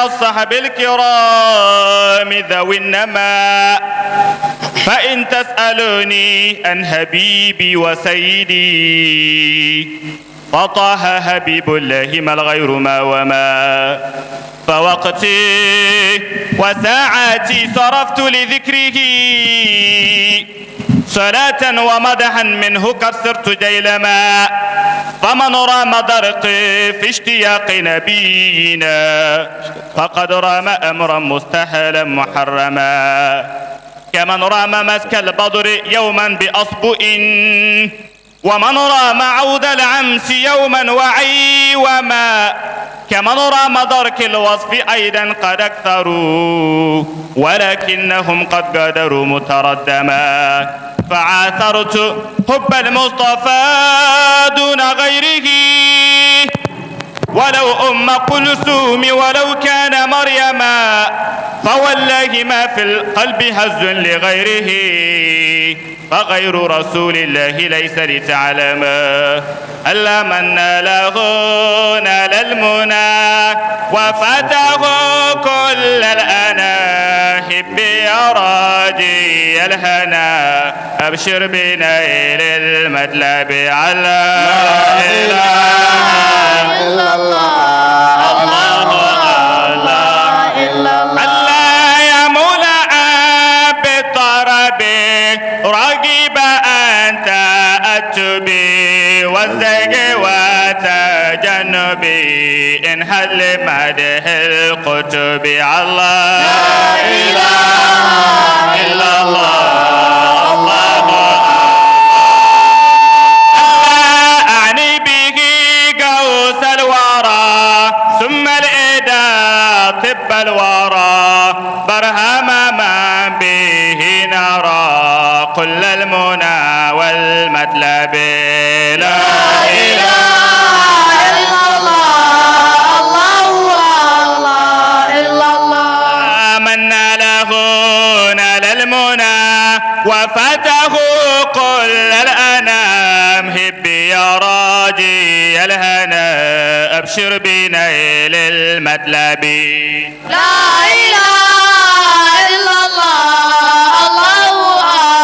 والصحب الكرام ذوي النماء. فإن تسألوني عن حبيبي وسيدي فطه حبيب الله ما الغير ما وما. فوقتي وساعاتي صرفت لذكره صلاة ومدحا منه قد صرت جيلما. فمن رام درقي في اشتياق نبينا فقد رام أمرا مستحلا محرما. كمن رام مسك البدر يوما بأصبؤ، ومن رام عود العمس يوما وعي وما. كمن رام درك الوصف أيضا قد أكثروا، ولكنهم قد قدروا متردما. فعاثرت حب المصطفى دون غيره، ولو أم كلثوم ولو كان مريما. فوالله ما في القلب هز لغيره، فغير رسول الله ليس لتعلم. ألا من له نال المنى وفاته كل الأناهب يا راجي الهنا. أبشر بنيل المطلب على لا إله إلا الله، الله الله إلا الله. الله يا مولاي بالطرب رغب أنت أتبي والزيغ وتجنبي إن حل مدح القطب. الله لا إله إلا الله، الله أعني به قوس الورى ثم الإداء طب الورى برهم من به نرى كل المنى والمطلب. لا إله إلا الله، الله الله إلا الله. آمنا له نال المنى وفاته كل الأنام. هبي يا راجي الهنا أبشر بنيل المطلب. لا إله إلا الله، الله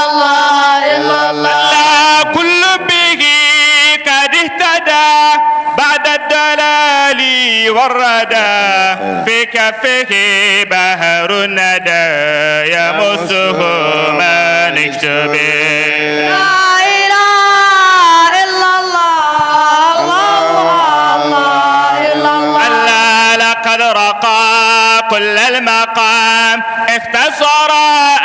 الله إلا الله. لا كل به قد اهتدى بعد الدلال والردى، في كفه بهر الندى يمسه من اكتبه. لا إله إلا الله، الله الله إلا الله. ألا لقد رقى كل المقام اختصر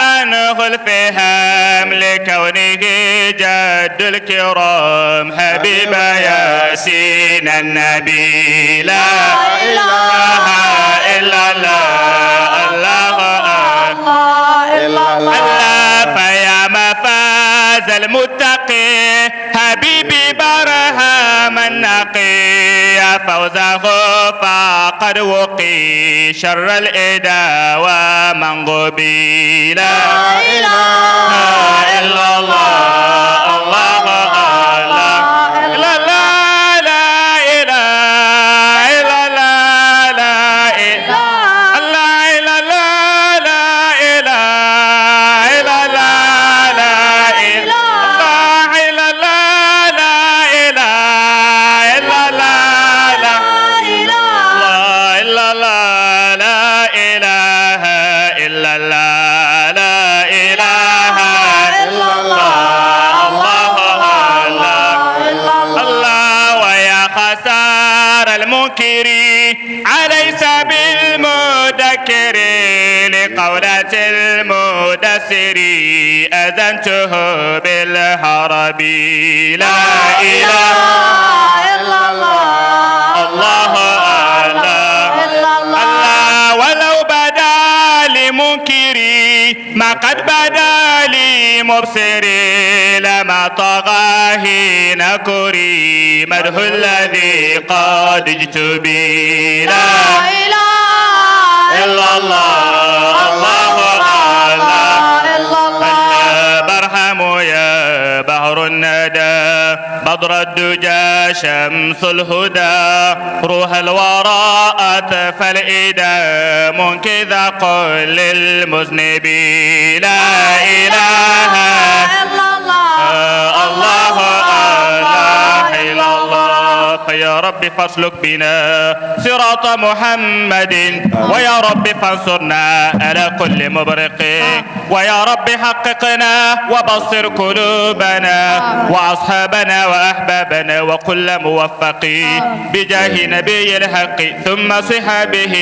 عنه الفهم لكونه جد الكرام حبيب ياسين النبي. لا إله إلا الله، الله الله إلا الله. الله فيا مفاز المتقي حبيبي برهام النقي. يا فوزه فقد وقي شر الإداء ومن غبي. لا إله إلا الله، الله الله لا لا لا إله إلا الله، لا إله إلا الله، لا إله إلا الله، لا إله إلا الله، لا إله إلا الله، لا الله إلا الله، لا إله إلا الله، لا إله إلا الله، الله الله الله. ويا خسار المنكر أليس بالمدكر لقولة المدثر أذنته بالهرب. لا إله إلا الله، الله الله إلا الله. الله ولو بدا لمنكري ما قد بدا لمبصري لما طغى حين كري مدح الذي قد اجتبي. لا لا إله إلا الله، الله الله إلا الله. برحم يا بحر الندى بدر بدر الدجى شمس الهدى روح الورى أطفى الإيدى منقذ كل المذنبين لا إله إلا الله الله لا إلا الله فيا رب فاسلك بنا صراط محمد ويا رب فانصرنا على كل مبرق ويا رب حققنا وبصر قلوبنا وأصحابنا وأحبابنا وكل موفق بجاه نبي الحق ثم صحابه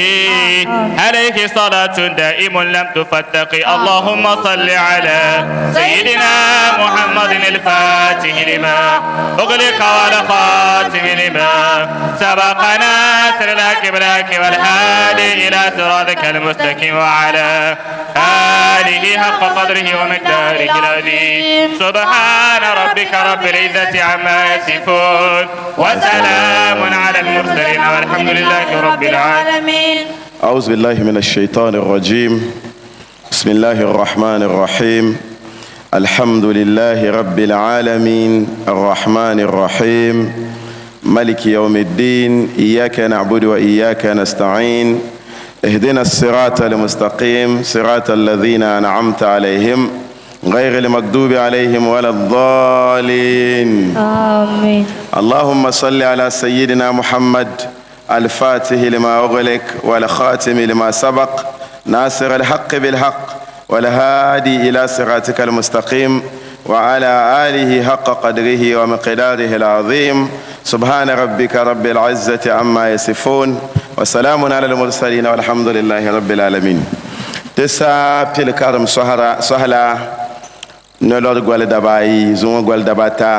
عليه صلاة دائم لم تفتق اللهم صل على سيدنا محمد الفاتح لما أغلق والخاتم لما سبق ناصر الحق بالحق والهادي إلى صراطك المستقيم وعلى آله حق قدره ومقداره العظيم سبحان ربك رب العزة عما يصفون وسلام على المرسلين والحمد لله رب العالمين أعوذ بالله من الشيطان الرجيم بسم الله الرحمن الرحيم الحمد لله رب العالمين الرحمن الرحيم ملك يوم الدين إياك نعبد وإياك نستعين اهدنا الصراط المستقيم صراط الذين أنعمت عليهم غير المغضوب عليهم ولا الضالين آمين اللهم صل على سيدنا محمد الفاتح لما أغلق والخاتم لما سبق ناصر الحق بالحق والهادي إلى صراطك المستقيم وعلى آله حق قدره ومقداره العظيم سبحان ربك رب العزة عما يصفون وسلام على المرسلين والحمد لله رب العالمين تسا pili karim sɔhila nolɔri goli dabaayi zuŋɔ goli dabaata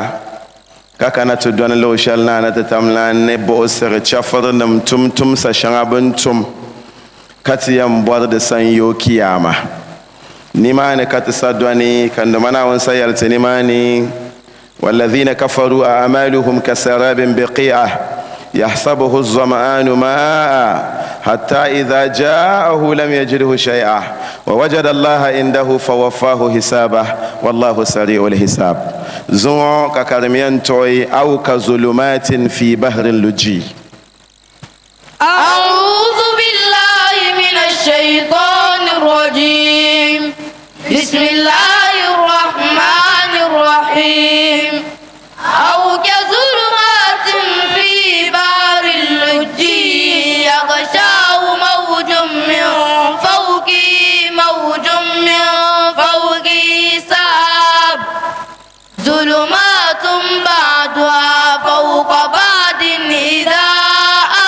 ka kana ti dɔni luɣ shɛli na ni ti tam lan ni buɣisiri chɛfurinim tumtumsa shɛŋa bɛ ni tum ka ti yɛn bɔri di sanyoo kiyaama. Nimaani ka ti sa dɔni, ka n Duuma Naawuni sa yɛli ti nimaani, Wallazina kafaru a'maluhum kasarabin biqi'a yahsabuhu az-zam'anu ma'a hatta idha ja'ahu lam yajidhu shay'a wa wajada Allaha indahu fawaffahu hisabah wallahu sari'ul hisab. Zuŋɔ ka karim yɛn tuɣi aw ka zulumatin fi bahrin luji. أعوذ بالله من الشيطان الرجيم بسم الله الرحمن الرحيم أو كظلمات في بحر اللجي يغشاه موج من فوقه موج من فوقه سحاب ظلمات بعضها فوق بعض إذا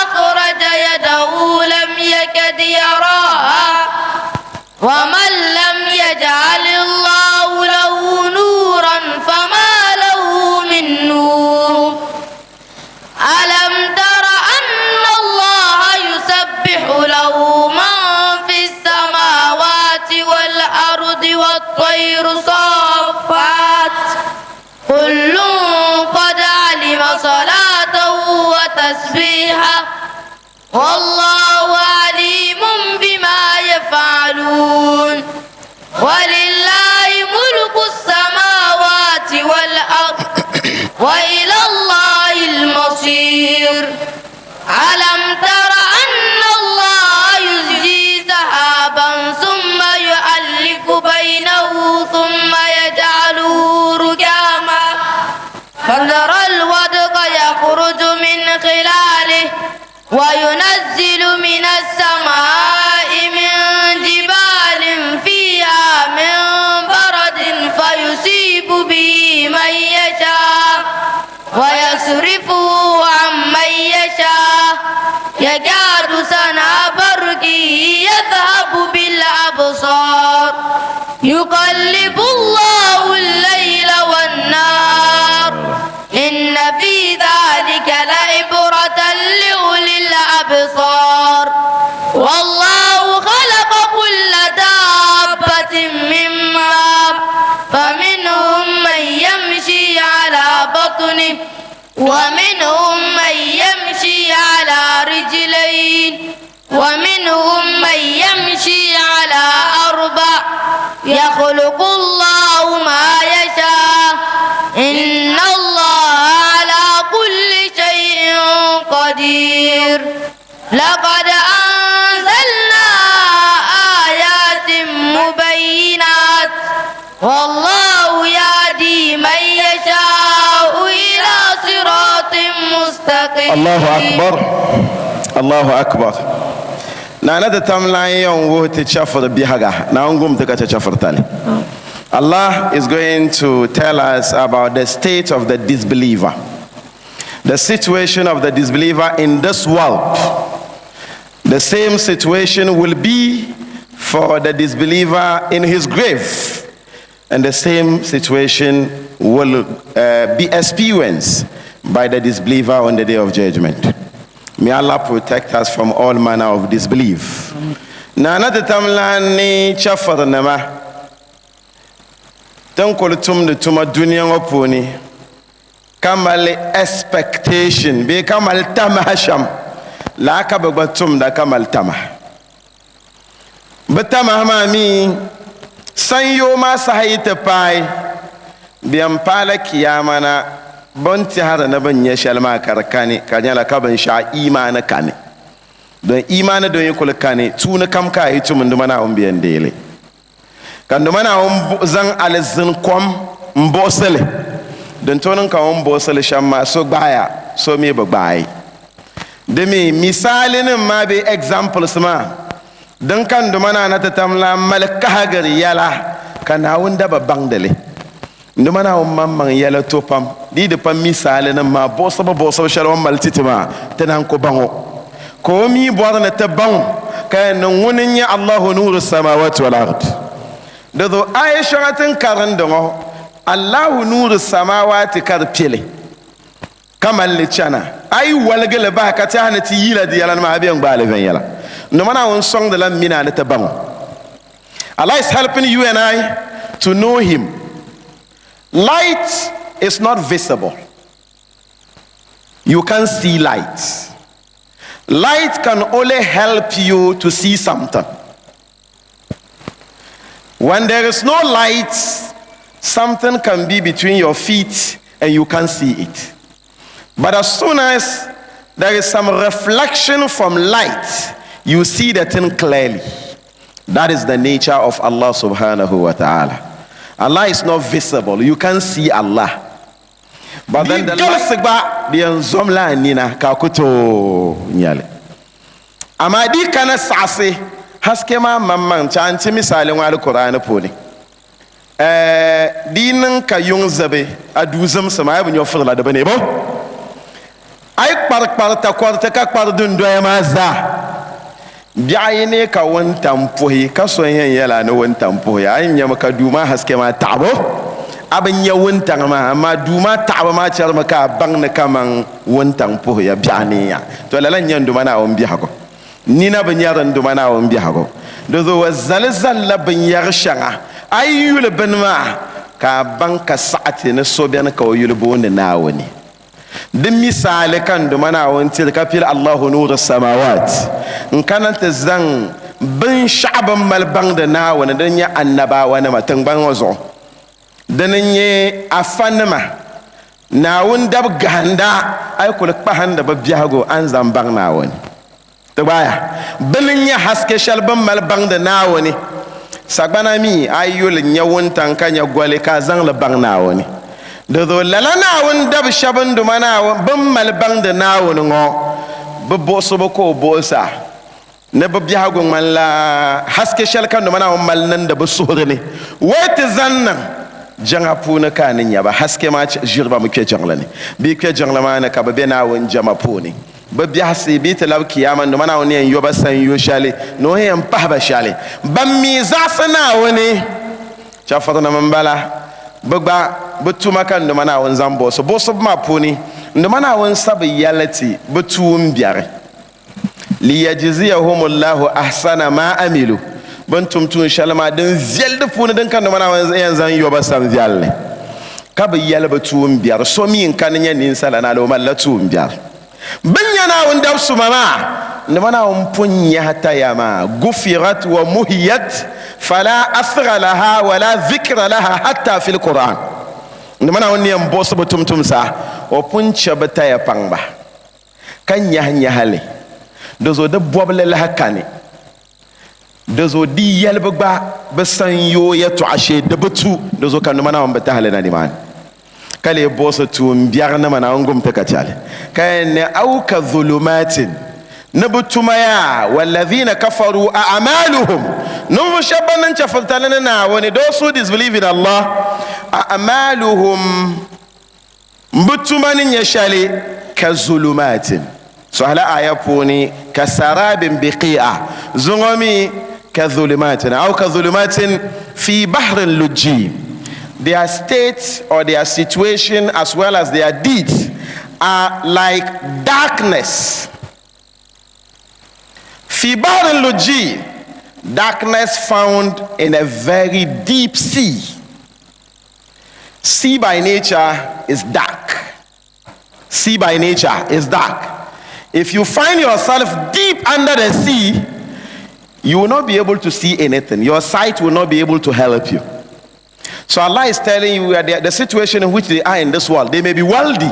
أخرج يده لم يكد يراها ومن لم يجعل الله له نورا فما له من نور ألم تر أن الله يسبح له من في السماوات والأرض والطير صافات كل قد علم صلاته وتسبيحه والله عليم بما يفعلون ولله ملك السماوات والأرض وإلى الله المصير ألم تر أن الله يزجي سحابا ثم يؤلف بينه ثم يجعله ركاما فترى الودق يخرج من خلاله وينزل من السماء من جبال فيها من برد فيصيب به من يشاء ويصرفه عن من يشاء يكاد سنا برقه يذهب بالأبصار يقلب الله الليل والنهار إن في ذلك لعبرة لأولي الأبصار والله خلق كل دابة من ماء فمنهم من يمشي على بطنه ومنهم من يمشي على رجلين ومنهم من يمشي على أربع يخلق الله ما يشاء إن الله على خبير. لقد أنزلنا آيات مبينات والله يهدي من يشاء إلى صراط مستقيم. Allahu akbar, Allahu akbar. Naana ti tam lan yɛn wuhi ti chɛfuri biɛhiga, Naawuni gum ti ka chɛ chɛfuritali. Allah is going to tell us about the state of the disbeliever, the situation of the disbeliever in this world. The same situation will be for the disbeliever in his grave, and the same situation will be experienced by the disbeliever on the Day of Judgment. May Allah protect us from all manner of disbelief. Naana ti tam lan ni chɛfurinima tin kuli tumdi tuma dunia ŋɔ puuni ka mali expectation bee ka mali tamaha shɛm, laa ka bɛ gba tumda ka mali tamaha. Bɛ tamaha maa mi sanyoo maa saha yi ti paai, bɛ yɛn paala kiyaama na, bɛ ni tɛhiri ni bɛ ni nya shɛli maa ka di kani, ka di nyɛla ka binshɛɣu imaani kani. Don imaani din yi kuli kani, tuuni kam ka a yi tum n-duma Naawuni bɛ yɛn deei li. Ka n-duma Naawuni zaŋ alizin kom m-buɣisi li. Din tooi niŋ ka o ni buɣisi li shɛm maa, so gbaaya, so mi bi gbaai. Di mi misalinim maa bee examples maa, din ka n-duma Naa na ti tam lan mali kahigiri yɛla ka Naawuni da bi baŋdi li. N-duma Naawuni maŋmaŋ yɛla to pam. Di yi di pa misalinim maa buɣisibu buɣisibu shɛli o ni mali ti ti maa, ti naan ku baŋ o. Ka o mi bɔri ni ti baŋ o ka yɛn ni ŋuni n-nyɛ Allahu nuuru samawati wal ard. Di zuɣu aaya shɛŋa ti ni karindi ŋɔ, Allahu nuuru samawati ka di pili ka mali li chana. A yi waligi li bahi ka tɛha ni ti yila di yɛla ni maa, a bɛ n gbaai li viɛnyɛla. N-duma Naawuni sɔŋdi la m mini a ni ti baŋ o. Allah is helping you and I to know him. Light is not visible. You can't see light. Light can only help you to see something. When there is no light, something can be between your feet and you can't see it. But as soon as there is some reflection from light, you see the thing clearly. That is the nature of Allah subhanahu wa ta'ala. Allah is not visible. You can't see Allah. But then the galisi gba di yɛn zom la a nina ka a ku tooi nya li. Amaa di kana saɣisi haske maa maŋmaŋ chaŋ n-ti misali ŋɔ Alkur'aani puuni. Ɛɛ di yi niŋ ka yuŋ zibi a duu zimsim, a yi bi nyo firila di bi ne bo? A yi kpari kpari takɔriti ka kpari dundoya maa zaa, biɛɣu yi neei ka wuntaŋ puhi, ka so n-yɛn yɛl a ni wuntaŋ puhiya, a yi nyami ka duu maa haske maa taɣibu, a bi nya wuntaŋ maa, amaa duu maa taɣibu maa chɛrimi ka a baŋ ni kaman wuntaŋ puhiya, biɛɣu neeya. To lala n-nyɛ n Duuma Naawuni biɛhigu. Nina bi nyari n Duuma Naawuni biɛhigu. Di zuɣu o zali zalila binyɛr shɛŋa a yi yuli bini maa, ka a baŋ ka saɣi ti ni so beni ka o yuli booni Naawuni. Di misaali ka n Duuma Naawuni tiri ka pili Allahu nuuru samawat n kana ti zaŋ binshɛɣu bɛ ni mali baŋdi Naawuni din nyɛ annabawanima tiŋgbani ŋɔ zuɣu. Dini n-nyɛ afanima, Naawuni dab gahinda, a yi kuli kpahindi bɛ biɛhigu a ni zaŋ baŋ Naawuni. Ti gbaaya, bɛ ni nya haske shɛli bɛ ni mali baŋdi Naawuni. Sagbana mi, a yi yuli nya wuntaŋ ka nya goli ka a zaŋ li baŋ Naawuni. Di zuɣu lala Naawuni dab shɛba n Duuma Naawuni bɛ ni mali baŋdi Naawuni ŋɔ, bɛ buɣisibu ka o buɣis a. Ni bɛ biɛhigu ŋmanila haske shɛli ka Duuma Naawuni mali niŋdi bɛ suhuri ni. Wai ti zaŋ niŋ jiŋa puuni ka a ni nya ba, haske maa ʒiri ba mi kpe jiŋli ni. Bɛ yi kpe jiŋli maa ni ka bɛ be Naawuni jɛma puuni. Bɛ biɛhisi bɛ yi ti labi Kiyaama, Duuma Naawuni ni yɛn yo ba sanyo shɛli, ni o ni yɛn pahi ba shɛli. Ban mi zaɣisi Naawuni, chɛfurinim m-bala, bɛ gba bɛ tuma ka Duuma Naawuni zaŋ buɣisi. Buɣisibu maa puuni, Duuma Naawuni sa bi yɛli ti bɛ tuumbiɛri. Liyajziyahum Allahu ahsana ma amilu, bɛ ni tum tuun shɛli maa din viɛli di puuni din ka Duuma Naawuni yɛn zaŋ yo ba sam viɛlli, ka bɛ yɛli bɛ tuumbiɛri. So mi n-kani nyɛ ninsala ni o malila tuumbiɛri. Bɛ ni nya Naawuni dab suma maa, Duuma Naawuni pun nyahi taya maa, gufirat wa muhiyat fala athra laha wala dhikra laha hatta fil Qur'an. Duuma Naawuni ni yɛn buɣisi bɛ tumtumsa, o pun chɛ bɛ taya paŋ ba. ka nyahi nyahi li. Di zuɣu di bɔbili lahi kani. Di zuɣu di yɛlibu gba bi sanyoo yɛtɔɣa shee, di bi tu. Di zuɣu ka numa Naawuni bi tahili na nimaani ka lee buɣisi tuumbiɛrinima na n-gum ti ka chɛli. Ka yɛn ni, Aw ka zulumatin, ni bɛ tuma yaa, walladhina kafaru a'maluhum, ninvuɣ shɛba ban niŋ chɛfuritali ni Naawuni, those who disbelieve in Allah, a'maluhum, Bɛ tuma ni nyɛ shɛli, ka zulumaatin, sɔhila aaya puuni, ka sarabin biqi'a, zuŋɔ mi ka zulumaatin, aw ka zulumaatin fi bahrin lujji, their state or their situation as well as their deeds are like darkness, fi bahrin lujji, darkness found in a very deep sea. Sea by nature is dark. Sea by nature is dark. If you find yourself deep under the sea, you will not be able to see anything. Your sight will not be able to help you. So Allah is telling you that the situation in which they are in this world, they may be wealthy,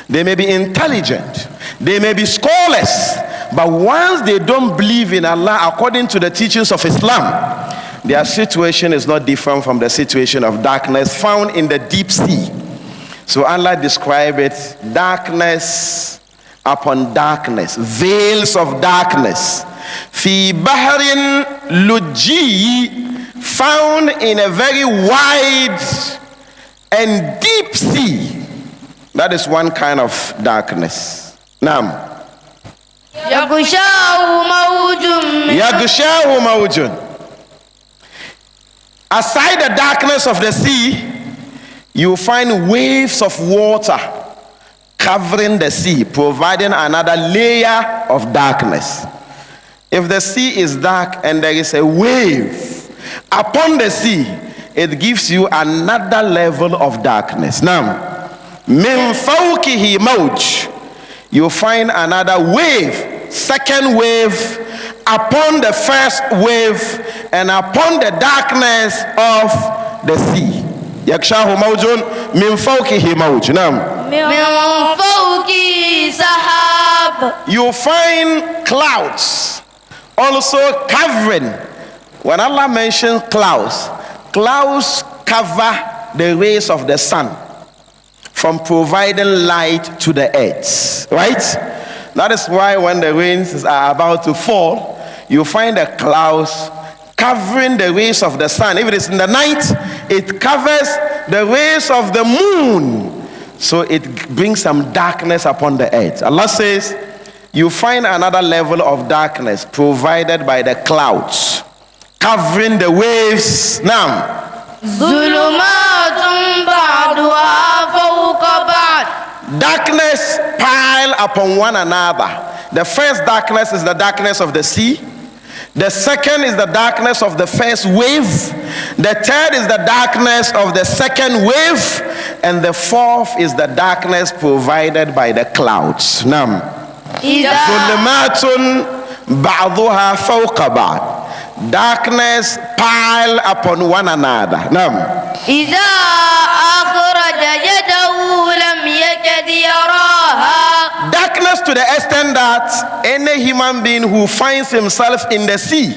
they may be intelligent, they may be scholars, but once they don't believe in Allah according to the teachings of Islam, their situation is not different from the situation of darkness found in the deep sea. So Allah described it darkness upon darkness, veils of darkness. Fi bahrin luji, found in a very wide and deep sea. That is one kind of darkness. Now, Yaghshahu mawjun. Aside the darkness of the sea, you find waves of water covering the sea, providing another layer of darkness. If the sea is dark and there is a wave upon the sea, it gives you another level of darkness. Now, min fawqihi mawj, you find another wave, second wave upon the first wave and upon the darkness of the sea. Yakshahu mawjun min fawqihi mawj. Now, min fawqihi sahab. You find clouds also covering. When Allah mentions clouds, clouds cover the rays of the sun from providing light to the earth, right? That is why when the rains are about to fall, you find the clouds covering the rays of the sun. If it is in the night, it covers the rays of the moon. So it brings some darkness upon the earth. Allah says, you find another level of darkness provided by the clouds covering the waves. Now, Zulumatun ba'duha fawqa ba'd. Darkness pile upon one another. The first darkness is the darkness of the sea. The second is the darkness of the first wave. The third is the darkness of the second wave. And the fourth is the darkness provided by the clouds. Now, Zulumatun ba'duha fawqa ba'd. Darkness pile upon one another. Now, إذا أخرج يده لم يكد يراها. Darkness to the extent that any human being who finds himself in the sea,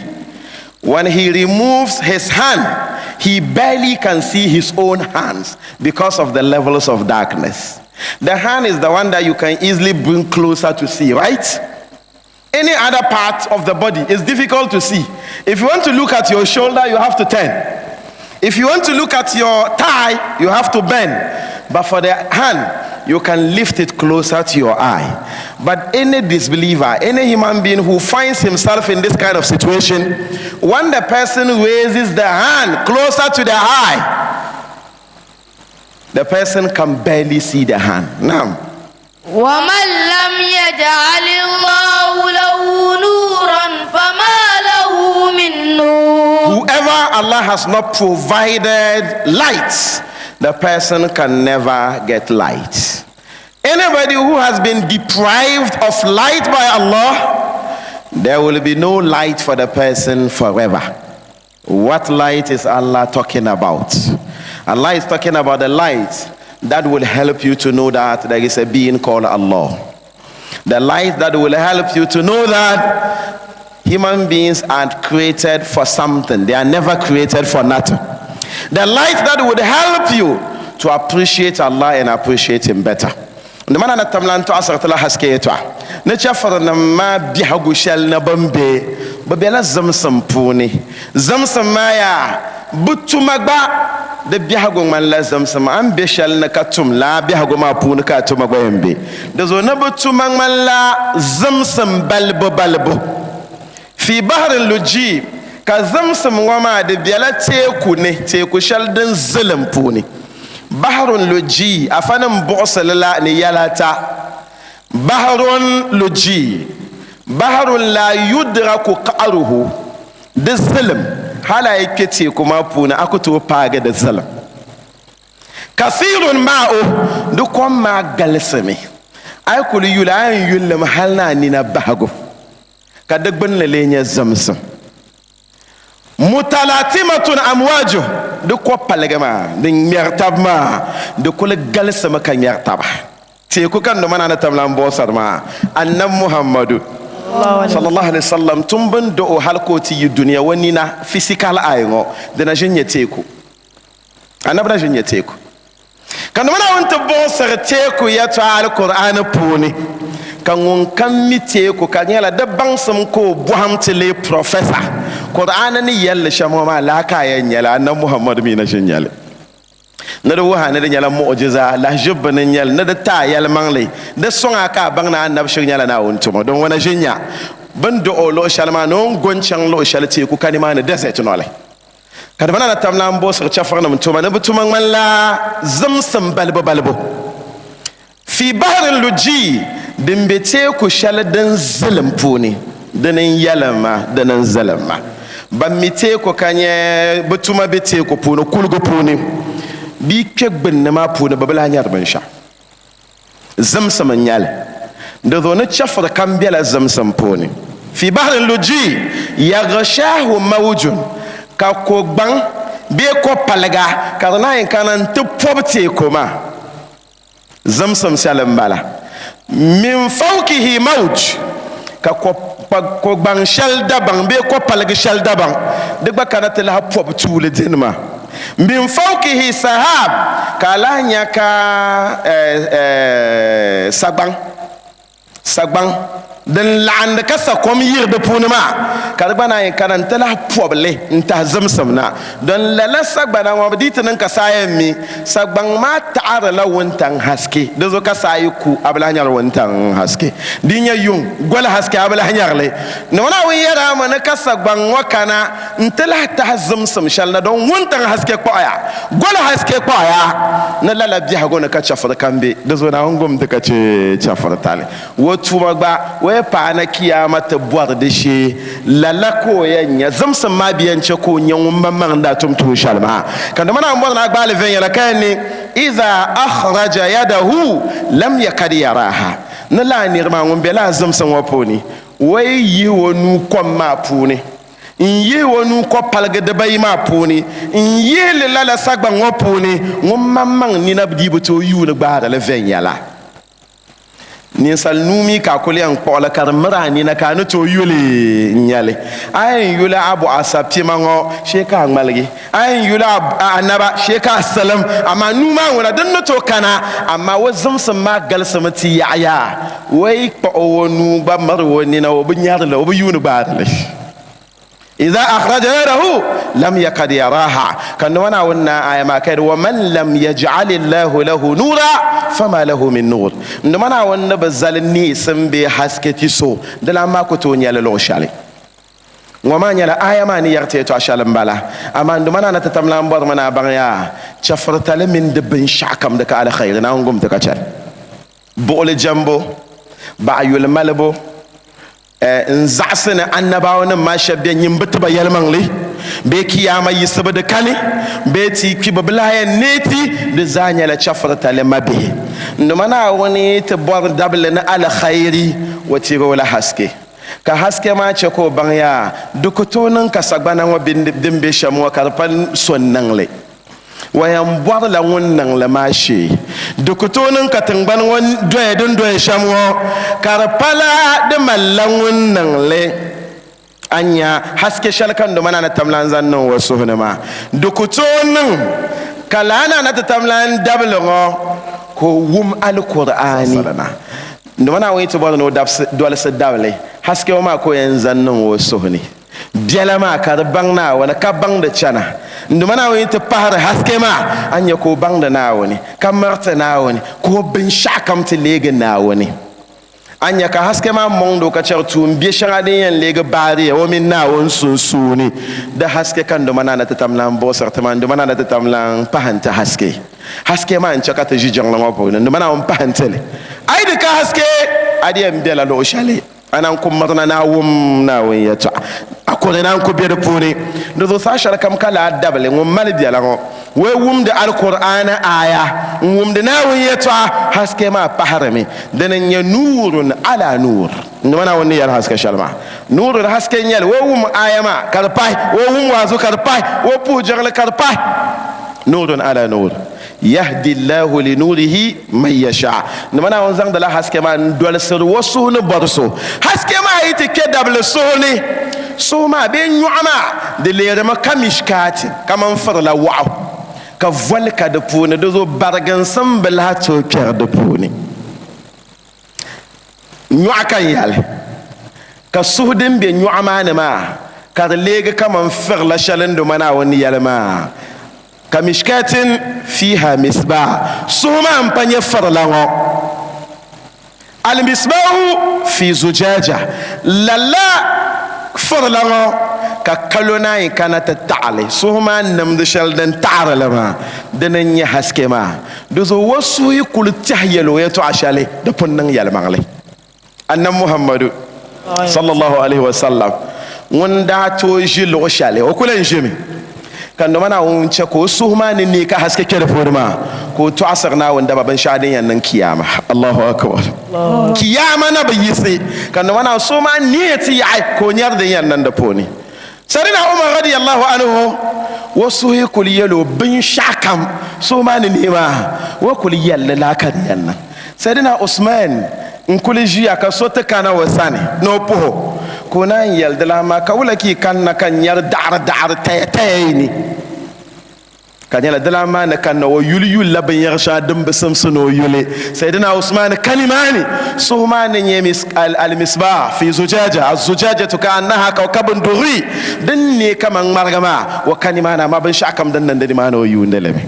when he removes his hand, he barely can see his own hands because of the levels of darkness. The hand is the one that you can easily bring closer to see, right? Any other part of the body is difficult to see. If you want to look at your shoulder, you have to turn. If you want to look at your thigh, you have to bend. But for the hand, you can lift it closer to your eye. But any disbeliever, any human being who finds himself in this kind of situation, when the person raises the hand closer to the eye, the person can barely see the hand. Now, ومن لم يجعل الله له نورا فما له من نور. Whoever Allah has not provided light, the person can never get light. Anybody who has been deprived of light by Allah, there will be no light for the person forever. What light is Allah talking about? Allah is talking about the light that will help you to know that there is a being called Allah. The light that will help you to know that human beings are created for something. They are never created for nothing. The light that would help you to appreciate Allah and appreciate Him better. Di mana na tamla n tɔɣisiri ti la haske yɛtɔɣa ni chɛfurinim maa biɛhigu shɛli ni bɛ ni be, bɛ bela zimsim puuni. Zimsim maa yaa, bɛ tuma gba di biɛhigu ŋmanila zimsim. A ni be shɛli ni ka tum lala biɛhigu maa puuni ka a tuma gba yɛn be. Di zuɣu ni bɛ tuma ŋmanila zimsim balibu balibu. Fi bahrin lujji, ka zimsim ŋɔ maa di bela teeku ni, teeku shɛli din zilim puuni. Bahrun lujji, afanim buɣisi li la ni yɛla ata. Bahrun lujji, bahrun la yudraku qa'ruhu, di zilim, hali a yi kpe teeku maa puuni a ku tooi paagi di zilim. Kasirun maa'uh, di kom maa galisimi, a yi kuli yuli a yɛn yuli li mi hali ni a nina bahigu. Ka di gbunni lee nyɛ zimsim. Mutalatimatun amwajuh, di ko paligi maa, di ŋmɛri tab maa, di kuli galisimi ka ŋmɛri taba. Teeku ka noma na ni tam lan buɣisiri maa, Annabi Muhammadu sallallahu alaihi wasallam tum bin do o hali ka o ti yi dunia o nina physical eye ŋɔ, di na ʒin nyɛ teeku. Annabi na ʒin nyɛ teeku. Ka nima Naawuni ti buɣisiri teeku yɛtɔɣa Alkur'aani puuni, ka ŋun kam mi teeku ka di nyɛla di baŋsim ka o bɔhim ti leei professor, Kur'aani ni yɛli li shɛm ŋɔ maa laa ka a yɛn nyɛli, Annabi Muhammadu mi na ʒin nyɛli. Ni di wuhi a ni di nyɛla mu'ujiza, lahiʒibu bini n-nyɛli, ni di ti a yɛlimaŋli, di sɔŋ a ka a baŋ ni Annabi shiri nyɛla Naawuni tumo, din ŋuna ʒin nya bɛ ni duɣi o luɣ shɛli maa ni o ni go n-chaŋ luɣ shɛli teeku ka nimaani desert noli. Ka di mana na tam lan buɣisiri chɛfurinim tuma ni bɛ tuma ŋmanila zimsim balibu balibu. Fi bahrin lujii, din be teeku shɛli din zilim puuni, dini n-yɛli ma, dini n-zilim ma. Ban mi teeku ka nyɛ bɛ tuma be teeku puuni, kuligu puuni, bɛ yi kpe gbunni maa puuni bɛ bi lahi nyari binshɛɣu. Zimsim n-nyɛ li. Di zuɣu ni chɛfuri kam bela zimsim puuni. Fi bahrin lujii yaghshahu mawjun, ka kogbaŋ bee kopaliga ka di naan kana nti pɔbi teeku maa. Zimsim shɛli m-bala. Min fawkihi mawj, ka kogbaŋ shɛli dabaŋ bee kopaligi shɛli dabaŋ di gba kana ti lahi pɔbi tuuli dini maa. Min fawkihi sahab, ka a lahi nya ka sagbaŋ, sagbaŋ din laɣindi ka sakom yiri di puuni maa, ka di gba naan yi kana nti lahi pɔbi li n-tahi zimsim na. Don lala sagbana ŋɔ di ti niŋ ka saa yɛn mi, sagbaŋ maa taɣirila wuntaŋ haske, di zuɣu ka saa yi ku a bi lahi nyari wuntaŋ haske. Di nyɛ yuŋ goli haske a bi lahi nyari li. Ni o Naawuni yɛri a mi ni ka sagbaŋ ŋɔ kana n-ti lahi tahi zimsim shɛli na don wuntaŋ haske kpuɣiya, goli haske kpuɣiya, ni lala biɛhigu ni ka chɛfuri kam be, di zuɣu Naawuni gom ti ka chɛ chɛfuritali. O tuma gba, o yi paai na Kiyaama ti bɔri di shee, lala ka o yɛn nya. Zimsim maa bi yɛn chɛ ka o nya ŋun maŋmaŋ ni daa tum tuun shɛli maa. Ka di mana m-bɔri ni a gbaai li viɛnyɛla ka yɛn ni, Iza akhraja yadahu lam yakad yaraha, ni lala nir maa ŋun be lala zimsim ŋɔ puuni, o yi yihi o nuu kom maa puuni, n-yihi o nuu kɔpaligi dibayi maa puuni, n-yihi li lala sagbaŋ ŋɔ puuni, ŋun maŋmaŋ nina dii bi tooi yuuni gbaari li viɛnyɛla. Ninsal nuu mi ka a kul yɛn kpuɣi li ka di miri a nina ka a ni tooi yuli n-nya li. A yɛn yuli a bɔɣa sapima ŋɔ shee ka a ŋmaligi, a yɛn yuli a naba shee ka a silim, amaa nuu maa ŋuna din ni tooi kana, amaa o zimsim maa galisimi ti yaɣiya. O yi kpuɣi o nuu gba miri o nina, o bi nyari li, o bi yuuni gbaari li. Iza akhraja yadahu lam yakad yaraha, ka nima Naawuni na aya maa ka yɛli, waman lam yaj'ali Allahu lahu nuura fama lahu min nuur. Nima Naawuni ni bi zali neesim bee haske ti so, di lan maa ku tooi nyɛli luɣ shɛli. Ŋɔ maa nyɛla aya maa ni yɛri ti yɛtɔɣ shɛli m-bala. Amaa n Duuma Naa ni ti tam lan bɔrimi ni a baŋ yaa, chɛfuritali mini di binshɛɣukam di ka alkhairi, Naawuni gum ti ka chɛli. Buɣili jɛmbu, baɣiyuli malibu, N zaɣisi ni annabawanima maa shɛba bɛ nyin bi ti ba yɛlimaŋli, bee Kiyaama yiɣisibu di kani, bee ti yi kpi bɛ bi lahi yɛn neei ti, di zaa nyɛla chɛfuritali mabihi. N Duuma Naawuni yi ti bɔri dabili ni alkhairi, O tiri o la haske. Ka haske maa chɛ ka o baŋ yaa, di ku tooi niŋ ka sagbana ŋɔ din be shɛm ŋɔ ka di pa so n-niŋ li. O yɛn bɔrila ŋun niŋ li maa shee. Di ku tooi niŋ ka tiŋgbani ŋɔ doya din doya shɛm ŋɔ, ka di pala di malila ŋun niŋ li. A nya haske shɛli ka n doma na ni tam lan zaŋ niŋ o suhu ni maa. Di ku tooi niŋ ka lala naa na ti tam lan dabili ŋɔ ka o wum Alkur'aani. N doma Naawuni yi ti bɔri ni o dolisi dabili, haske ŋɔ maa ka o yɛn zaŋ niŋ o suhu ni. Biɛla maa ka di baŋ Naawuni ka baŋdi chana. N Duuma Naawuni yi ti pahiri haske maa, a ni nya ka o baŋdi Naawuni, ka miriti Naawuni, ka o binshɛɣukam ti leegi Naawuni. A ni nya ka haske maa mɔŋdi o ka chɛri tuun biɛ shɛŋa din yɛn leegi baariya o mini Naawuni sunsuuni. Di haske ka n Duuma Naa na ti tam lan buɣisiri ti maa, n Duuma Naa na ti tam lan pahi n-ti haske. Haske maa n-chɛ ka ti ʒi jiŋli ŋɔ puuni, n Duuma Naawuni pahi n-ti li. A yi di ka haske, a di yɛn bela luɣ shɛli. A naan ku mirina ni a wum Naawuni yɛtɔɣa, a ko ni naan ku be di puuni. Di zuɣu saha shɛli kam ka lala dabili ŋun mali biɛla ŋɔ wee wumdi Alkur'aani aaya n-wumdi Naawuni yɛtɔɣa, haske maa pahirimi. Dini n-nyɛ nuurun ala nuur. N-dima Naawuni ni yɛli haske shɛli maa. Nuurun haske n-nyɛ li, o wum aaya maa ka di pahi, o wum waazu ka di pahi, o puhi jiŋli ka di pahi. Nuurun ala nuur. Yahdi Allahu li nuurihi man yasha. Nima Naawuni zaŋdila haske maa n-dolisiri o suhu ni bɔri so. Haske maa yi ti kpe dabili suhu ni, suhu maa bee nyɔɣu maa di leerimi ka mishkaati, kaman firila wɔɣu, ka voli ka di puuni, di zuɣu bariginsim bi lahi tooi kpɛri di puuni. Nyɔɣu ka n yɛli, ka suhu din be nyɔɣu maa ni maa ka di leegi kaman firila shɛli n Duuma Naawuni ni yɛli maa, Ka mishkatin fiiha misbaah, suhu maa m-pa nyɛ firila ŋɔ. Al-misbaahu fi zujaja, lala firila ŋɔ ka kalo naan yi kana ti taɣi li, suhu maa nimdi shɛli din taɣiri li maa, dini n-nyɛ haske maa. Di zuɣu o suhu yi kuli tɛhi yɛl o yɛtɔɣa shɛli, di pun niŋ yɛlimaŋli. Annabi Muhammadu sallallahu alaihi wasallam ŋun daa tooi ʒi luɣ shɛli o kuli n ʒimi ka Ndoma Naawuni chɛ ka o suhu maa ni neei ka haske kpe di puuni maa ka o tɔɣisiri Naawuni daba binshɛɣu din yɛn niŋ kiyama. Allahu akbar. Kiyama na bi yiɣisi ka Ndoma Naawuni suhu maa neei ti yaɣi ka o nyari din yɛn niŋ di puuni. Sayyidina Umar radiyallahu anhu o suhu yi kuli yɛl o binshɛɣu kam suhu maa ni neei maa o kuli yɛlli la ka di yɛn niŋ. Sayyidina Usman n kuli ʒiya ka so ti kana o sani ni o puhi o ka o naan yɛli di lan maa ka wula ka yi kanna ka n nyari daɣiri daɣiri taya taya yi ni ka nyɛla di lan maa ni kanna o yuli yulila binyɛr shɛŋa din bi simsi ni o yuli Sayyidina Usman ka nimaani suhu maa ni nyɛ al-misbah fi zujaja az-zujajatu ka annaha kawkabun durri din ne kaman ŋmariga maa o ka nimaani amaa binshɛɣu kam din niŋdi nimaani o yuundi li mi.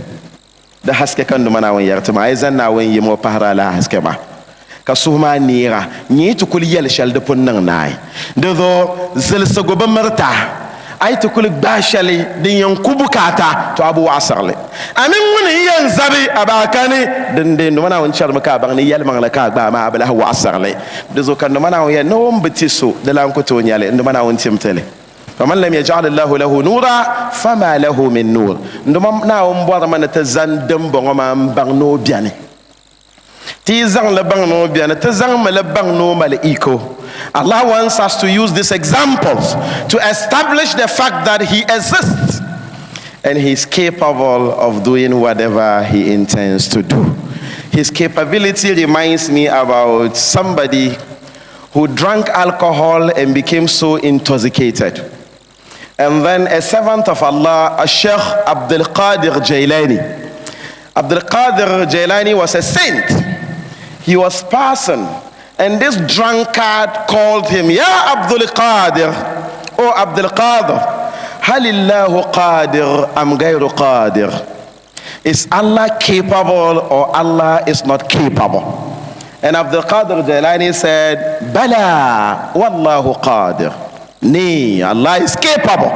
Di haske ka n Duuma Naawuni yɛri ti ma, a yi zani Naawuni yim o pahiri a lala haske maa, ka suhu maa neeg a, nyɛ yi ti kuli yɛli shɛli di pun niŋ naai. Di zuɣu zilisigu bi mirita, a yi ti kuli gbaai shɛli din yɛn ku bukaata, to a bi waɣisiri li. A mini ŋuni n-yɛn zabi a baa kani, dindee n Duuma Naawuni chɛrimi ka a baŋ ni yɛlimaŋli ka a gbaai maa, a bi lahi waɣisiri li. Di zuɣu ka n Duuma Naawuni yɛli ni o ni bi ti so, di lan ku tooi nya li. N Duuma Naawuni tim ti li. Faman lam yaj'al Allahu lahu nuura fama lahu min nuur. N Duuma Naawuni bɔrimi ni ti zani dimbɔŋɔ maa m-baŋ ni o beni. Ti yi zaŋ li baŋ ni o beni, ti zaŋmi li baŋ ni o mali iko. Allah wants us to use these examples to establish the fact that He exists and He is capable of doing whatever He intends to do. His capability reminds me about somebody who drank alcohol and became so intoxicated. And then a servant of Allah, a Sheikh Abdul Qadir Jailani. Abdul Qadir Jailani was a saint. He was passing, and this drunkard called him, Ya Abdul Qadir, O Abdul Qadir, Halillahu Qadir am Gairu Qadir. Is Allah capable or Allah is not capable? And Abdul Qadir Jailani said, Bala, Wallahu Qadir. Nay, Allah is capable.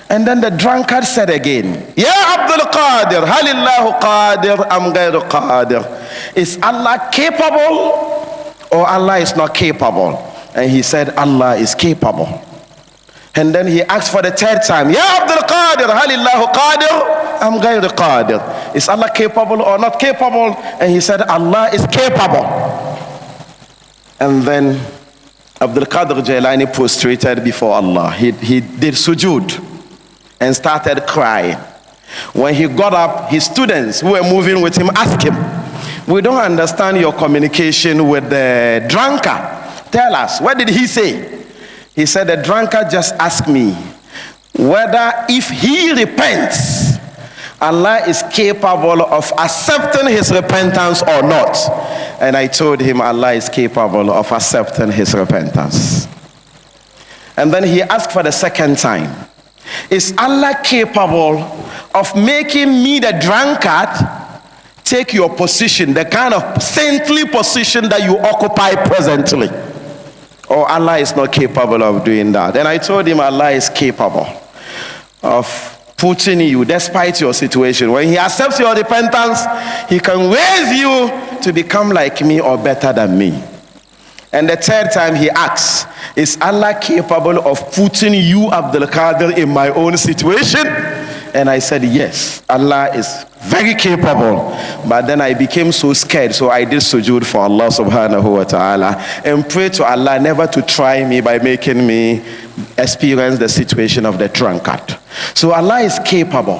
And then the drunkard said again, Ya Abdul Qadir, Halillahu Qadir, am Gairu Qadir. Is Allah capable or Allah is not capable? And he said, Allah is capable. And then he asked for the third time, Ya Abdul Qadir, Halillahu Qadir, am Gairu Qadir. Is Allah capable or not capable? And he said, Allah is capable. And then Abdul Qadir Jailani prostrated before Allah. He did sujood and started crying. When he got up, his students who were moving with him asked him, We don't understand your communication with the drunkard. Tell us, what did he say? He said, The drunkard just asked me whether if he repents, Allah is capable of accepting his repentance or not. And I told him Allah is capable of accepting his repentance. And then he asked for the second time, Is Allah capable of making me the drunkard take your position, the kind of saintly position that you occupy presently? Or Allah is not capable of doing that. And I told him Allah is capable of putting you, despite your situation. When He accepts your repentance, He can raise you to become like me or better than me. And the third time he asks, Is Allah capable of putting you, Abdulqaadir, in my own situation? And I said, Yes, Allah is very capable. But then I became so scared, so I did sujood for Allah subhanahu wa ta'ala and pray to Allah never to try me by making me experience the situation of the drunkard. So Allah is capable.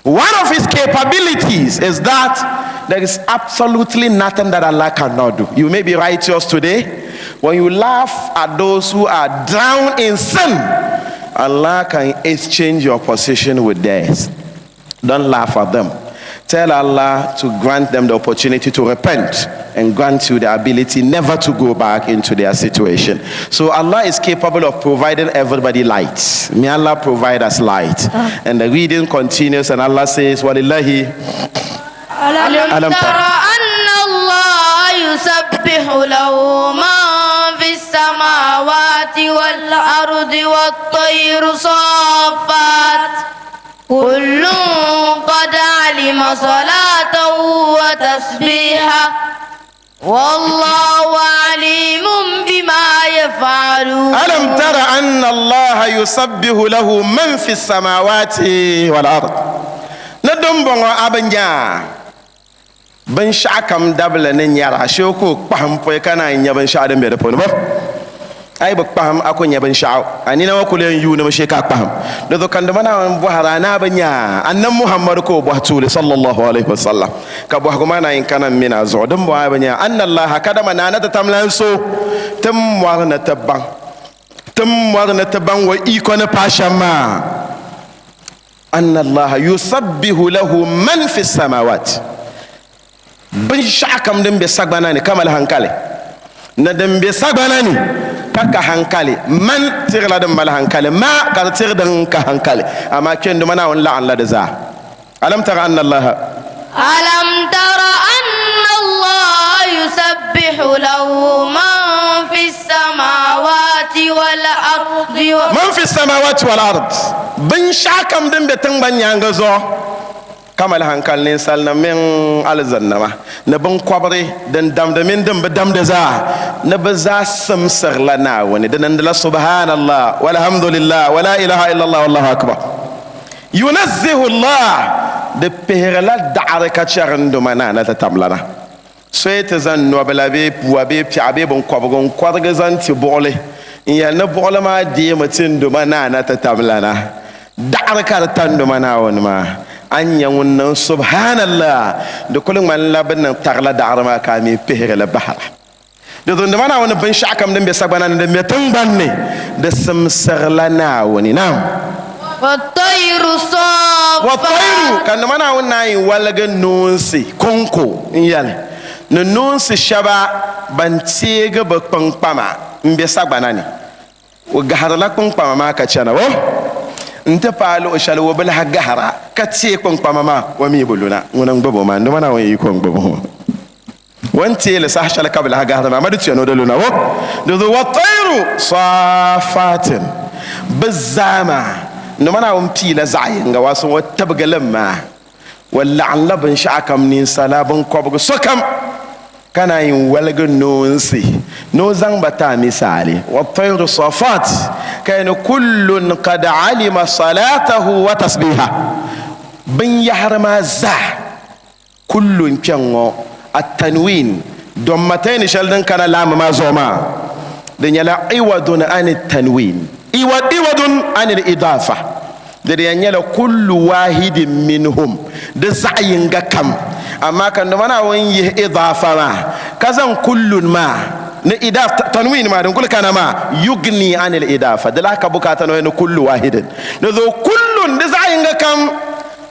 One of his capabilities is that there is absolutely nothing that Allah cannot do. You may be righteous today. When you laugh at those who are drowned in sin, Allah can exchange your position with theirs. Don't laugh at them. Tell Allah to grant them the opportunity to repent and grant you the ability never to go back into their situation. So Allah is capable of providing everybody light. May Allah provide us light. And the reading continues and Allah says, Walillahi ألم ألم تر أن الله يسبح له من في السماوات والأرض والطير صافات كل قد علم صلاته وتسبيحه والله عليم بما يفعلون ألم تر أن الله يسبح له من في السماوات والأرض ni dimbɔŋɔ a bi nya binshɛɣu kam dabili ni nyɛra shee ka o kpahim pɔi ka naan nya binshɛɣu din be di puuni bɔ a yi bi kpahim a ku nya binshɛɣu a nina ŋɔ kuli yɛn yuunimi shee ka a kpahim di zuɣu ka ndima Naawuni bɔhiri a ni a bi nya annabi Muhammadu ka o bɔhi tuuli sallallahu alaihi wasallam ka bɔhigu maa naan kana m mini a zuɣu dimbɔŋɔ a bi nya anna Allaha kadama naa ni ti tam lan so ti mɔri ni ti baŋ ti mɔri ni ti baŋ o iko ni paai shɛm maa anna Allaha yusabbihu lahu man fi samawat binshɛɣu kam din be sagbana ni ka mali hankali ni din be sagbana ni ka ka hankali man tirila din mali hankali ma ka di tiri din ka hankali amaa kpɛnduma Naawuni laɣimla di zaa alam tara anna Allaha alam tara anna Allaha yusabbihu lahu man fi samawati wal ardi man fi samawati wal ard binshɛɣu kam din be tiŋgbani nyaaŋa zuɣu ka mali hankali ninsalinima mini alizannima ni binkɔbiri din damdi mini din bi damdi zaa ni bɛ zaa simsirila Naawuni di niŋdila subhanallah walhamdulillah wala ilaha illallah wallahu akbar yunazzihu Allah di pihirila daɣiri ka chɛrinduma na na ti tamlana so yi ti zaŋ nɔbila bee pua bee piɛɣu bee binkɔbigu n-kɔrigi zaŋ ti buɣili n-yɛli ni buɣili maa deemi ti n Duuma Naa na ti tamlana daɣiri ka di ta n Duuma Naawuni maa, a ni nya ŋun niŋ subhanallah, di kuli ŋmanila bɛ ni tarila daɣiri maa ka a mi pihiri li bahira. Di zuɣu n Duuma Naawuni binshɛɣukam din be sagbana ni din be tiŋgbani ni, di simsirila Naawuni. Naam. Wat-tayru saaffaat. Wat-tayru, ka Duuma Naawuni naan yi waligi noonsi kɔŋko n-yɛli ni noonsi shɛba ban teegi bɛ kpiŋkpama m-be sagbana ni, o gahirila kpiŋkpama maa ka chana o nti paai luɣ shɛli o bi lahi gahira ka teei kpiŋkpama maa, o mi bi luna. Ŋuni n-gbubi o maa? N Duuma Naawuni yiko n-gbubi o. O ni teei li saha shɛli ka bi lahi gahiri maa, ma di tuya ni o di luna o. Di zuɣu wat-tayru saafaatin, bɛ zaa maa, N Duuma Naawuni piila zaɣ yinga, waaso o tibigi li maa. O laɣimla binshɛɣukam, ninsala, binkɔbigu, sokam, ka naan yi woligi noonsi ni o zaŋ ba ti a misaali. Wat-tayru safaat, ka yɛli ni kullun qad alima salaatahu wa tasbiiha. Binyɛhiri maa zaa, kullun kpɛŋŋɔ, at-tanween, dommatayni shɛli din kana laamba maa zuɣu maa, di nyɛla iwadun ani tanween, iwadun ani al-idaafa. Di di yɛn nyɛla kullu wahidin minhum, di zaɣ yinga kam. Amaa ka Nduma Naawuni yihi idaafa maa ka zaŋ kullun maa ni idaaf, tanween maa din kuli kana maa, yugni anil idaafa, di lahi ka bukaata ni o yɛn ni kullu wahidin. Di zuɣu kullun, di zaɣ yinga kam,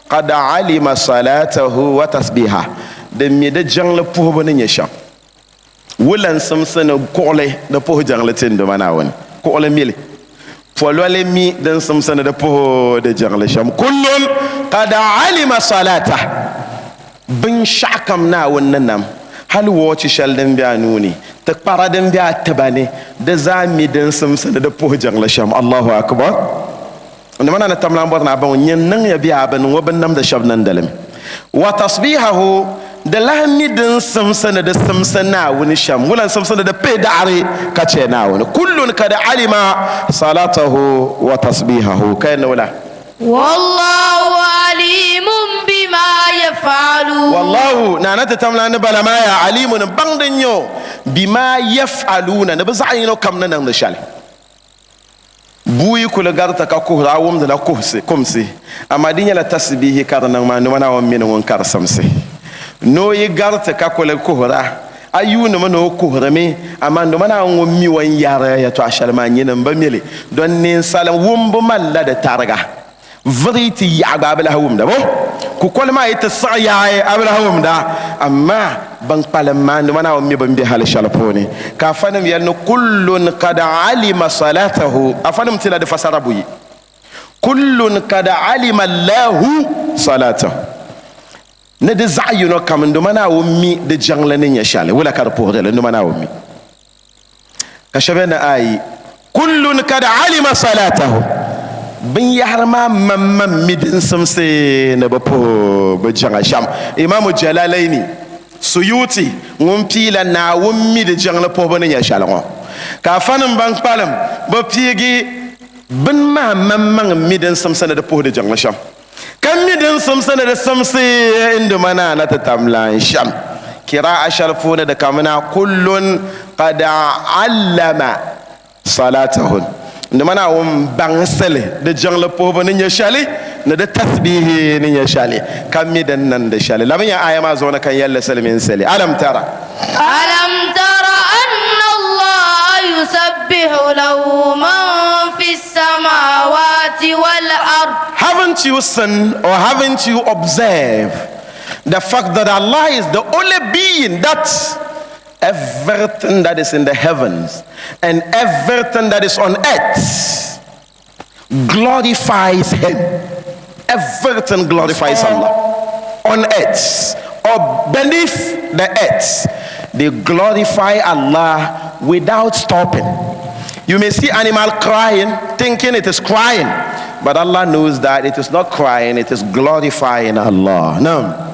qad alima salatahu wa tasbiha, di mi di jiŋli puhibu ni nyɛ shɛm. Wulan simsi ni kuɣili di puhi jiŋli ti Nduma Naawuni, kuɣili mili pololi mi din simsi ni di puhi di jiŋli shɛm. Kullun qad alima salata, binshɛɣukam Naawuni ni nam, hali wɔɔchi shɛli din be a nuu ni, tikpara din be a tiba ni, di zaa mi din simsi ni di puhi jiŋli shɛm. Allahu Akbar! Nduma na ni tam lan bɔri ni a baŋ nyin niŋya bɛ a bini ŋɔ bini namdi shɛba nandali mi. Wa tasbihahu, di lahi mi din simsi ni di simsi Naawuni shɛm, ŋuna n-simsi ni di pihi daɣiri ka chɛ Naawuni. Kullun kad alima salatahu wa tasbihahu, ka yɛn ni wula? Wallahu alimun bima yaf'alun. Wallahu, Naana ti tam lan ni bala maa yaa, alimun, baŋdi n-nyɛ o, bima yaf'aluna, ni bɛ zaɣ yino kam ni niŋdi shɛli. Bua yi kuli garita ka kuhira, a wumdila kuhisi, kumsi, amaa di nyɛla tasibihi ka di niŋ maa, nima Naawuni mini ŋun kari simsi. Noo yi gariti ka kuli kuhira, a yuunimi ni o kuhirimi, amaa nima Naawuni ŋun mi o ni yɛri yɛtɔɣ shɛli maa, nyini m-bi mi li, dɔn ninsal wumbu malila di tariga. Viri yi ti yaɣi gba a bi lahi wumda bo? Kukoli maa yi ti siɣi yaai a bi lahi wumda. Amaa ban kpalim maa nima Naawuni mi bɛ ni be hali shɛli puuni. Ka afanim yɛli ni kullun kad alima salatahu, afanim tila di fasara buyi. Kullun kad alima Allahu salatahu, ni di zaɣ yino kam nduma Naawuni mi di jiŋli ni nyɛ shɛli, wula ka di puhiri li nduma Naawuni mi. Ka shɛba ni ayi, Kullun kad alima salatahu, binyɛhiri maa maŋmaŋ mi din simsi ni bɛ puhi bɛ jiŋa shɛm. Imaamu Jalalaini, Suyuti, ŋun piila Naawuni mi di jiŋli puhibu ni nyɛ shɛli ŋɔ. Ka afanim ban kpalim bi piigi bini maa maŋmaŋ mi din simsi ni di puhi di jiŋli shɛm. Ka mi din simsi ni di simsi n-dima na na ti tam lan shɛm. Kira'a shɛli puuni di kamina kullun qad allama salatahun n-dima Naawuni baŋsi li di jiŋli puhibu ni nyɛ shɛli ni di tasbihi ni nyɛ shɛli ka mi din niŋdi shɛli. Labi nya aya maa zuɣu ni ka n yɛli li silimiinsili. Alam tara. Alam tara anna Allaha yusabbihu lahu man fi samawati wal ard. Haven't you seen or haven't you observed the fact that Allah is the only being that everything that is in the heavens and everything that is on earth glorifies him. Everything glorifies Allah on earth or beneath the earth. They glorify Allah without stopping. You may see animal crying, thinking it is crying, but Allah knows that it is not crying, it is glorifying Allah. No.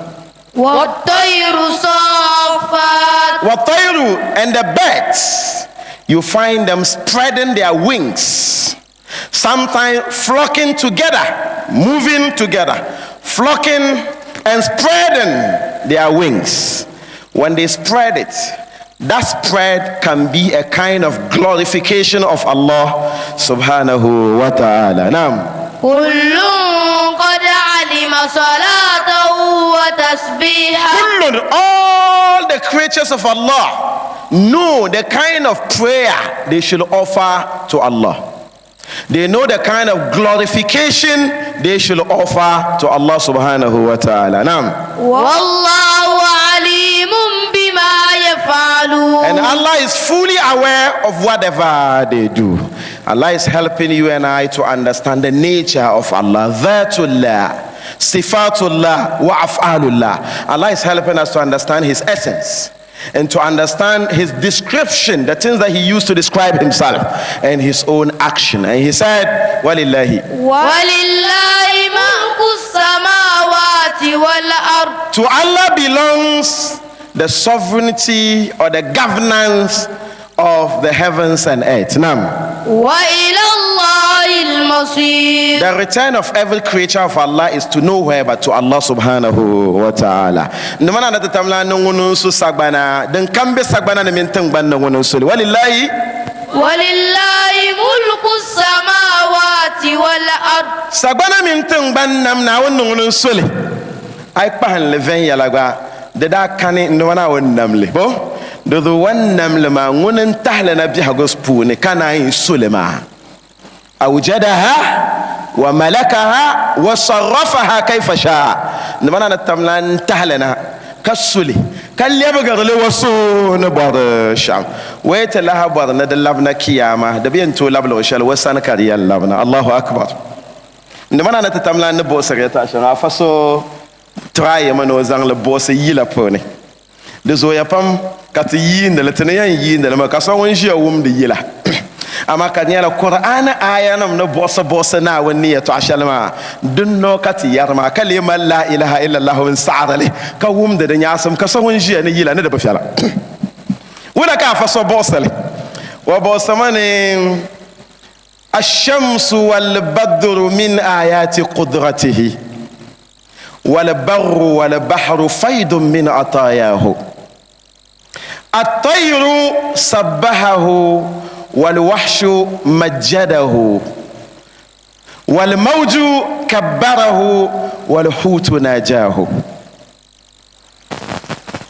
وَالطَّيْرُ صَافَّاتٍ وَالطَّيْرُ, and the birds, you find them spreading their wings, sometimes flocking together, moving together, flocking and spreading their wings. When they spread it, that spread can be a kind of glorification of Allah subhanahu wa ta'ala. Naam. كل قد علم صلاته وتسبيحه. Kullun, all the creatures of Allah know the kind of prayer they should offer to Allah. They know the kind of glorification they should offer to Allah subhanahu wa ta'ala. Naam. والله عليم بما يفعلون. And Allah is fully aware of whatever they do. Allah is helping you and I to understand the nature of Allah. Dhatullah, Sifatullah, wa af'alullah. Allah is helping us to understand His essence and to understand His description, the things that He used to describe Himself and His own action. And He said, Walillahi. ولله ملك السماوات والأرض. To Allah belongs the sovereignty or the governance of the heavens and earth. Naam. وإلى الله المصير. The return of every creature of Allah is to nowhere but to Allah subhanahu wa ta'ala. Ndumana na tatamla nungunu su sagbana, din kambe sagbana ni min tingban nungunu su. Walillahi. Walillahi mulku samawati wal ard. Sagbana mini tiŋgbani nam Naawuni ni ŋuni n-su li. A yi kpahim li viɛnyɛla gba, di daa kani n-duma Naawuni nam li. Bo? Di zuɣu o ni nam li maa, ŋuni n-tahi li na biɛhigu puuni ka naan yi su li maa? Awjadaha wa malakaha wa sarrafaha kayfa shaa. N-duma Naawuni tam la n-tahi li na ka su li, ka lɛbigiri li o suhu ni bɔri shɛm. O yi ti lahi bɔri ni di labina Kiyama, di bi yɛn tooi labi luɣ shɛli o sani ka di yɛn labina. Allahu Akbar! N-dima ni ti tam lan ni buɣisiri yɛtɔɣ shɛŋa, afa so tiraayimi ni o zaŋ li buɣisi yila puuni. Di zooya pam ka ti yiindi li, ti ni yɛn yiindi li mi ka so ŋun ʒiya wumdi yila. Amaa ka di nyɛla Kur'aani aayanim ni buɣisi buɣisi Naawuni ni yɛtɔɣ shɛli maa, dinnoo ka ti yɛri maa, ka lee mali laa ilaha illallahu n-saɣiri li, ka wumdi di nyaasim, ka so ŋun ʒiya ni yila ni di bi viɛla. Wula ka afa so buɣisi li? O buɣisimi ni. Ashamsu walbadru min ayati qudratihi walbarru walbahru faydun min atayahu attayru sabbahahu walwahshu majjadahu walmawju kabbarahu walhutu najahu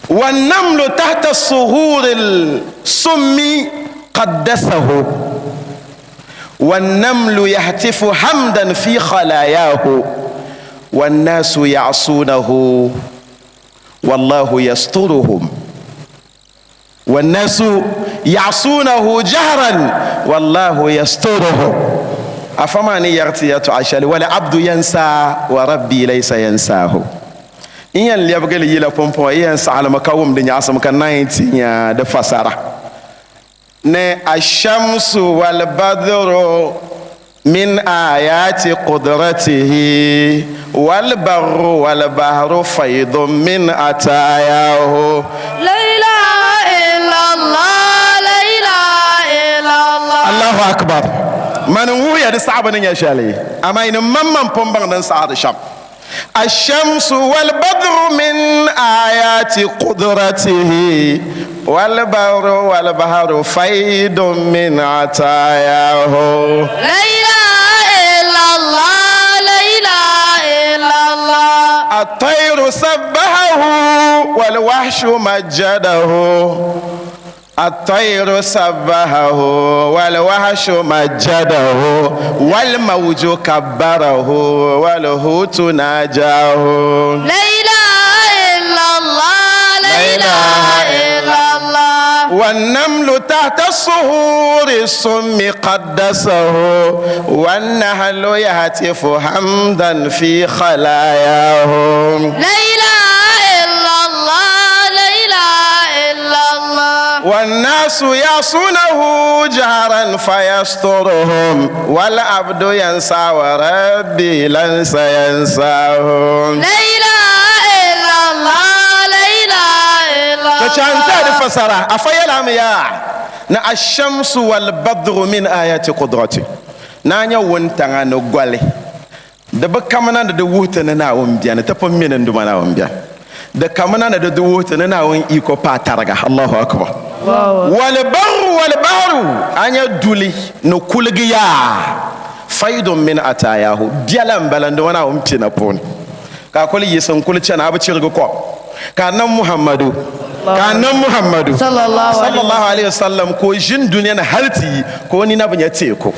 والنمل تحت الصخور الصم قدسه والنمل يهتف حمدا في خلاياه والناس يعصونه والله يسترهم والناس يعصونه جهرا والله يسترهم أفما يغتي يتعشل والعبد ينسى وربي ليس ينساه n yɛn lɛbigi li yila pumpɔŋɔ yi yɛn saɣilimi ka wum di nyaɣisim ka naan ti nya di fasara ni ashamsu walbadru min ayati qudratihi walbarru walbahru faydun min atayahu. La ilaha illallah, la ilaha illallah. Allahu akbar. Mani n wuhiya di saɣibu ni nyɛ shɛli, amaa yinim maŋmaŋ pun baŋ din saɣiri shɛm. Ashamsu walbadru min ayati qudratihi walbarru walbahru faydun min atayahu. La ilaha illallah, la ilaha illallah. At-tayru sabbahahu walwahshu majjadahu. الطير سبحه والوحش مجده والموج كبره والهوت ناجاه. لا إله إلا الله، لا إله إلا الله. والنمل تحت الصهور الصم قدسه والنحل يهتف حمدا في خلاياه. لا إله إلا الله، لا إله إلا الله. والناس يعصونه جهرا فيسترهم والعبد ينسى وربي لن سينساهم. لا إله إلا الله، لا إله إلا الله. تشانتا فسرة أفيلام يا na ashamsu wal badru min ayati qudrati na nya wuntaŋa ni goli di bi kamina ni di wuhi ti ni Naawuni beni, ti pun mi ni n Duuma Naawuni beni. Di kamina ni di di wuhi ti ni Naawuni iko paai tariga. Allahu akbar. Wal barru wal bahru, a nya duli ni kuligi yaa, faydun min atayahu, biɛla m-bala n Duuma Naawuni pina puuni. Ka a kuli yiɣisi n-kuli chani, a bi chirigi kom. Ka Annabi Muhammadu, ka Annabi Muhammadu sallallahu alaihi wasallam ka o ʒini dunia ni hali ti yi ka o nina bi nya teeku.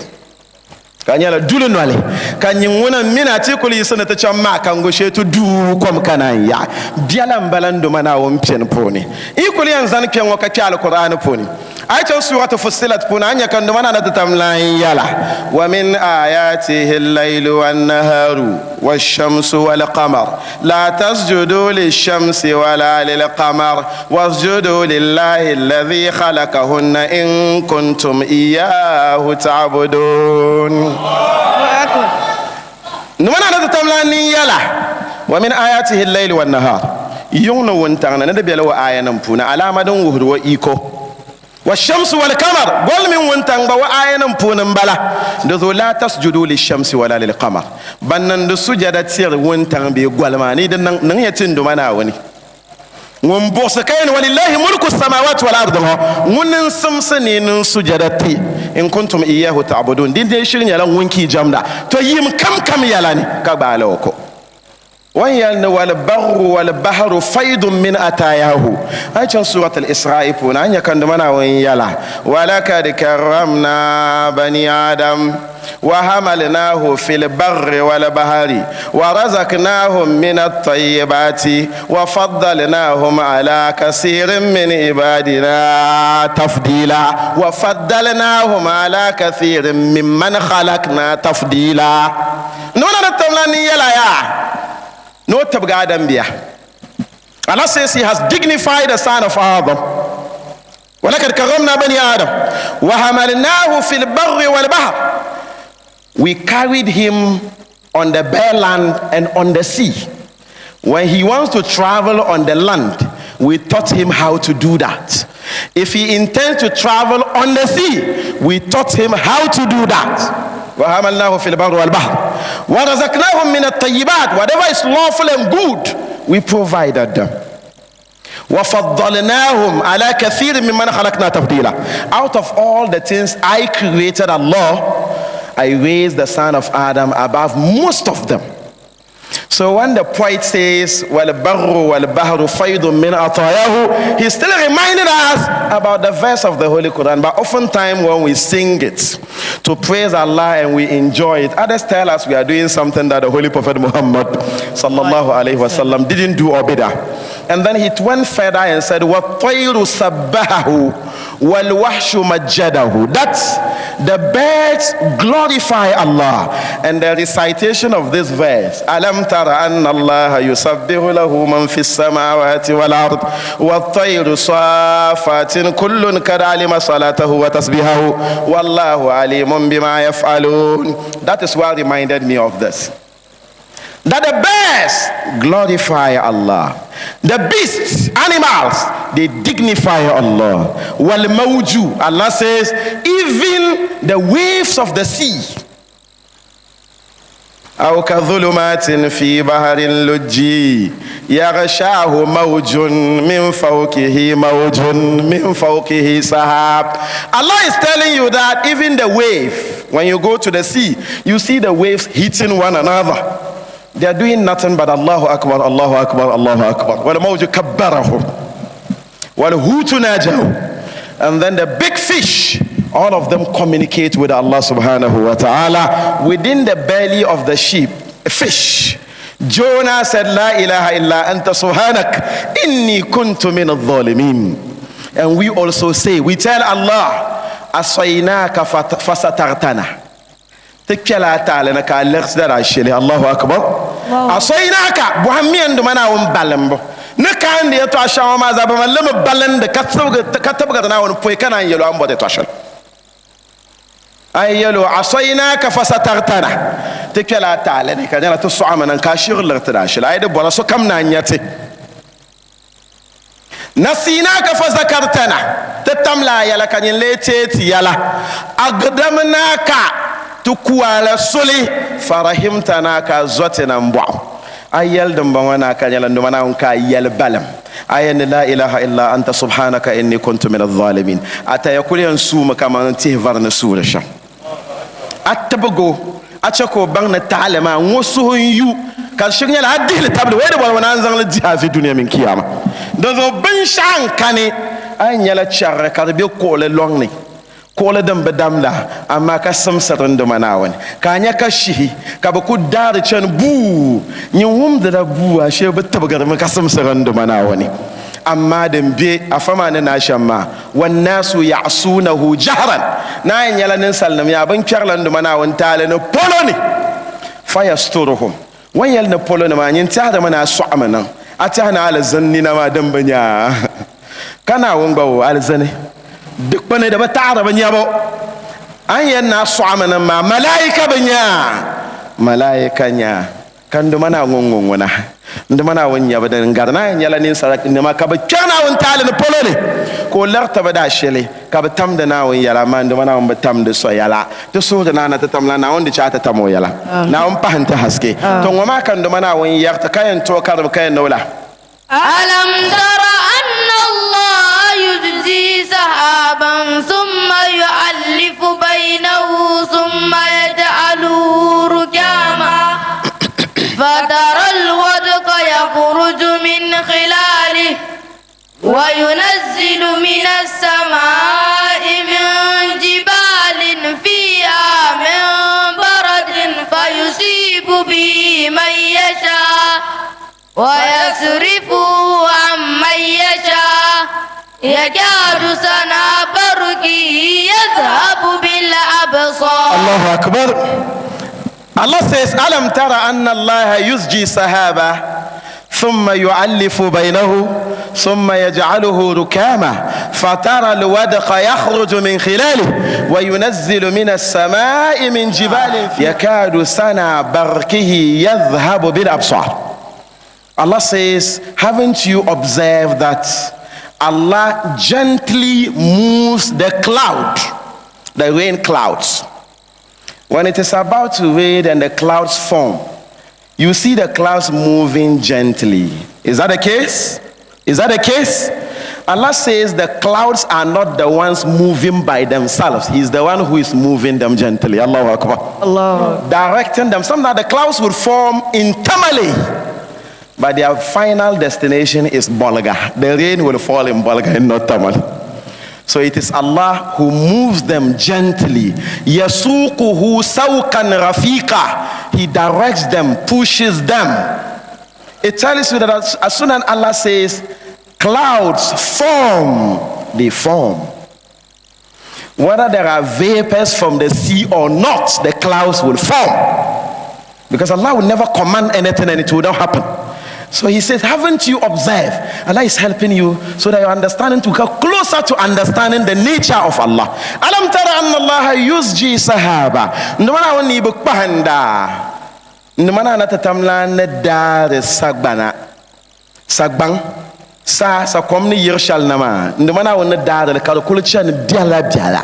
Ka nyɛla duli noli, ka nyin ŋuna m mini a ti kuli yiɣisi ni ti chaŋ Maakango shee ti duui kom ka naan yaɣi. Biɛla m-bala n Duuma Naawuni pini puuni. N yi kuli yɛn zani kpe ŋɔ ka kpe Alkur'aani puuni, a yi chaŋ Suuratu Fussilat puuni, a ni nya ka n Duuma Naawuni ti tam lan yɛla, Wa min aayaatihi al-laylu wan-naharu wash-shamsu wal-qamar la tasjudu lish-shamsi wala lil-qamar wasjudu lillahi alladhi khalaqahunna in kuntum iyyahu ta'budun. Nima na ni ti tam lan nin yɛla, Wa min ayatihi al-laylu wan-nahar, yuŋ ni wuntaŋ ni ni di bela o aayanim puuni alaama din wuhiri o iko. Wa-shamsi wal-qamar, goli mini wuntaŋ gba o aayanim puuni m-bala. Di zuɣu laa tasjudu lish-shamsi wala lil-qamar, ban niŋdi sujada tiri wuntaŋ bee goli maa ni di niŋ niŋya ti n Duuma Naawuni ŋun buɣisi ka yɛli, Walillahi mulku samawati wal-ardi ŋɔ, ŋuni n-simsi ni yi niŋ sujada ti. In kuntum iyyahu ta'budun. Din dee shiri nyɛla ŋun ki jamda to yim kam kam yɛla ni ka gbaali o ko. O ni yɛli ni wal barru wal bahru faydun min atayahu. A yi chaŋ Surat al-Isra'i puuni a ni nya ka n Duuma Naawuni yɛla, Walakad karramna bani Adam wa hamalnahu fil barri wal bahari wa razaknahum min at-tayyibati wa faddalnahum ala kasirin min ibadina tafdila wa faddalnahum ala kathirin mimman khalaqna tafdila. Nona ni tamla ni yɛla yaa ni o tibigi Adam bia. Allah says he has dignified the son of Adam. وَلَقَدْ كَرَّمْنَا بَنِي آدَمَ وَحَمَلْنَاهُ فِي الْبَرِّ وَالْبَحْرِ. We carried him on the bare land and on the sea. When he wants to travel on the land, we taught him how to do that. If he intends to travel on the sea, we taught him how to do that. وَحَمَلْنَاهُ فِي الْبَرِّ وَالْبَحْرِ وَرَزَقْنَاهُمْ مِنَ الطَّيِّبَاتِ. Whatever is lawful and good, we provided them. وَفَضَّلْنَاهُمْ عَلَى كَثِيرٍ مِمَّنْ خَلَقْنَا تَفْضِيلًا. Out of all the things I created, Allah, I raised the son of Adam above most of them. So when the poet says, وَالْبَرُّ وَالْبَحْرُ فَيْضٌ مِّنْ عَطَايَاهُ, he's still reminding us about the verse of the Holy Quran. But oftentimes when we sing it to praise Allah and we enjoy it, others tell us we are doing something that the Holy Prophet Muhammad sallallahu alayhi wasallam didn't do or bidah. And then he went further and said, وَالطَّيْرُ سَبَّحَهُ وَالْوَحْشُ مَجَّدَهُ. That's the birds glorify Allah. And the recitation of this verse, أَلَمْ تَرَ أَنَّ اللَّهَ يُسَبِّحُ لَهُ مَنْ فِي السَّمَاوَاتِ وَالْأَرْضِ وَالطَّيْرُ صَافَّاتٍ كُلٌّ قَدْ عَلِمَ صَلَاتَهُ وَتَسْبِيحَهُ وَاللَّهُ عَلِيمٌ بِمَا يَفْعَلُونَ. That is what reminded me of this. That the birds glorify Allah. The beasts, animals, they dignify Allah. Wal mawju, Allah says, even the waves of the sea. أو كظلمات في بحر اللج يغشاه موج من فوقه موج من فوقه سحاب. Allah is telling you that even the wave, when you go to the sea, you see the waves hitting one another. They are doing nothing but Allahu Akbar, Allahu Akbar, Allahu Akbar. وَالْمَوْجُ كَبَّرَهُ وَالْهُوتُ نَاجَهُ. And then the big fish, all of them communicate with Allah subhanahu wa ta'ala within the belly of the sheep, a fish. Jonah said, La ilaha illa anta subhanak, inni kuntu min al-zalimin. And we also say, we tell Allah, asaynaka fasatartana. Tikela ta'ala na ka lers da shele. Allahu Akbar. Asaynaka buhammiyan dumana won balambo. Ne kan de to ashawa ma zaba mallam balan da ka tabga na won poy kana yelo an bode to ashal. Ay yelo asaynaka fasatartana. Tikela ta'ala ne ka jana to su'ama nan ka shirlar ta shele. Ay de bora so kam na nyate. Nasinaka fazakartana. Tatamla yala kanyin leteti yala. Agdamnaka tukuwala soli farahimtana ka zotina mbwa. Ayel dumba ka nyala nduma na ka yel balam. Ayan la ilaha illa anta subhanaka inni kuntu min adh-dhalimin. Ata yakul yansuma kama tihvar na sura sha. Atabago achako bang na ta'alama ngosuhun yu ka shignya la adil tabli wede bwana wana zang la jiha fi dunya min kiyama. Dozo bin shan kane ay nyala charre ka be ko le longni. Kola din bi damda amma ka simsiri n dima Naawuni ka a nya ka shihi ka bi ku daari chani buu nyin wumdila buu ashe bi tibigirimi ka simsiri n dima Naawuni amma din be a fama ni na shɛm maa wannasu ya'sunahu jahran na yi nyɛla ninsalinim yaa bin kpɛrila n dima Naawuni taali ni polo ni fayasturuhum wan yɛli ni polo ni maa nyin tɛhirimi ni a sɔɣimi niŋ a tɛhi ni alizini nina maa din bi nyaa ka Naawuni gba wo alizini dukpuni di bi taɣari bi nyɛbo an yɛn na sɔɣimi ni maa malaika bi nyaa malaika nyaa ka n duma Naawuni ŋun ŋuna n duma Naawuni nyɛbu din gari na yɛn nyɛla ninsala nima ka bi kpɛri Naawuni taali ni polo ni ka o lɛri bi daa shɛli ka bi tamdi Naawuni yɛla amaa n duma Naawuni bi tamdi so yɛla ti suhuri naana ti tamla Naawuni di chɛ a ti tam o yɛla Naawuni pahi n ti haske to ŋɔ maa ka n duma Naawuni yɛriti ka yɛn tooi ka di bi ka yɛn ni wula. ألم تر أن الله يجزي سحابا ثم يؤلف بينه ثم يجعله ركاما فترى الودق يخرج من خلاله وينزل من السماء من جبال فيها من برد فيصيب به من يشاء ويصرفه عن من يشاء يكاد سنا برقه يذهب بالأبصار. الله أكبر. Allah says, ألم تر أن الله يزجي سحابا ثم يؤلف بينه ثم يجعله ركاما فترى الودق يخرج من خلاله وينزل من السماء من جبال يكاد سنا برقه يذهب بالأبصار. Allah says, haven't you observed that Allah gently moves the cloud, the rain clouds? When it is about to rain and the clouds form, you see the clouds moving gently. Is that the case? Is that the case? Allah says the clouds are not the ones moving by themselves. He's the one who is moving them gently. Allahu Akbar. Allah. Directing them. Sometimes the clouds will form in Tamale, but their final destination is Bolga. The rain will fall in Bolga and not Tamale. So it is Allah who moves them gently. يَسُوقُهُ سَوْقًا رَفِيقًا. He directs them, pushes them. It tells you that as soon as Allah says, clouds form, they form. Whether there are vapors from the sea or not, the clouds will form. Because Allah will never command anything and it will not happen. So he says, haven't you observed? Allah is helping you so that your understanding to come closer to understanding the nature of Allah. ألم تر أن الله يزجي سحابا. Ndumana wani ibu kpahanda. Ndumana na tatamla ne daari sagbana. Sagban. Sa sa kom ni yiri shɛli na maa. Ndumana wani daari ka di kuli chani biɛla biɛla.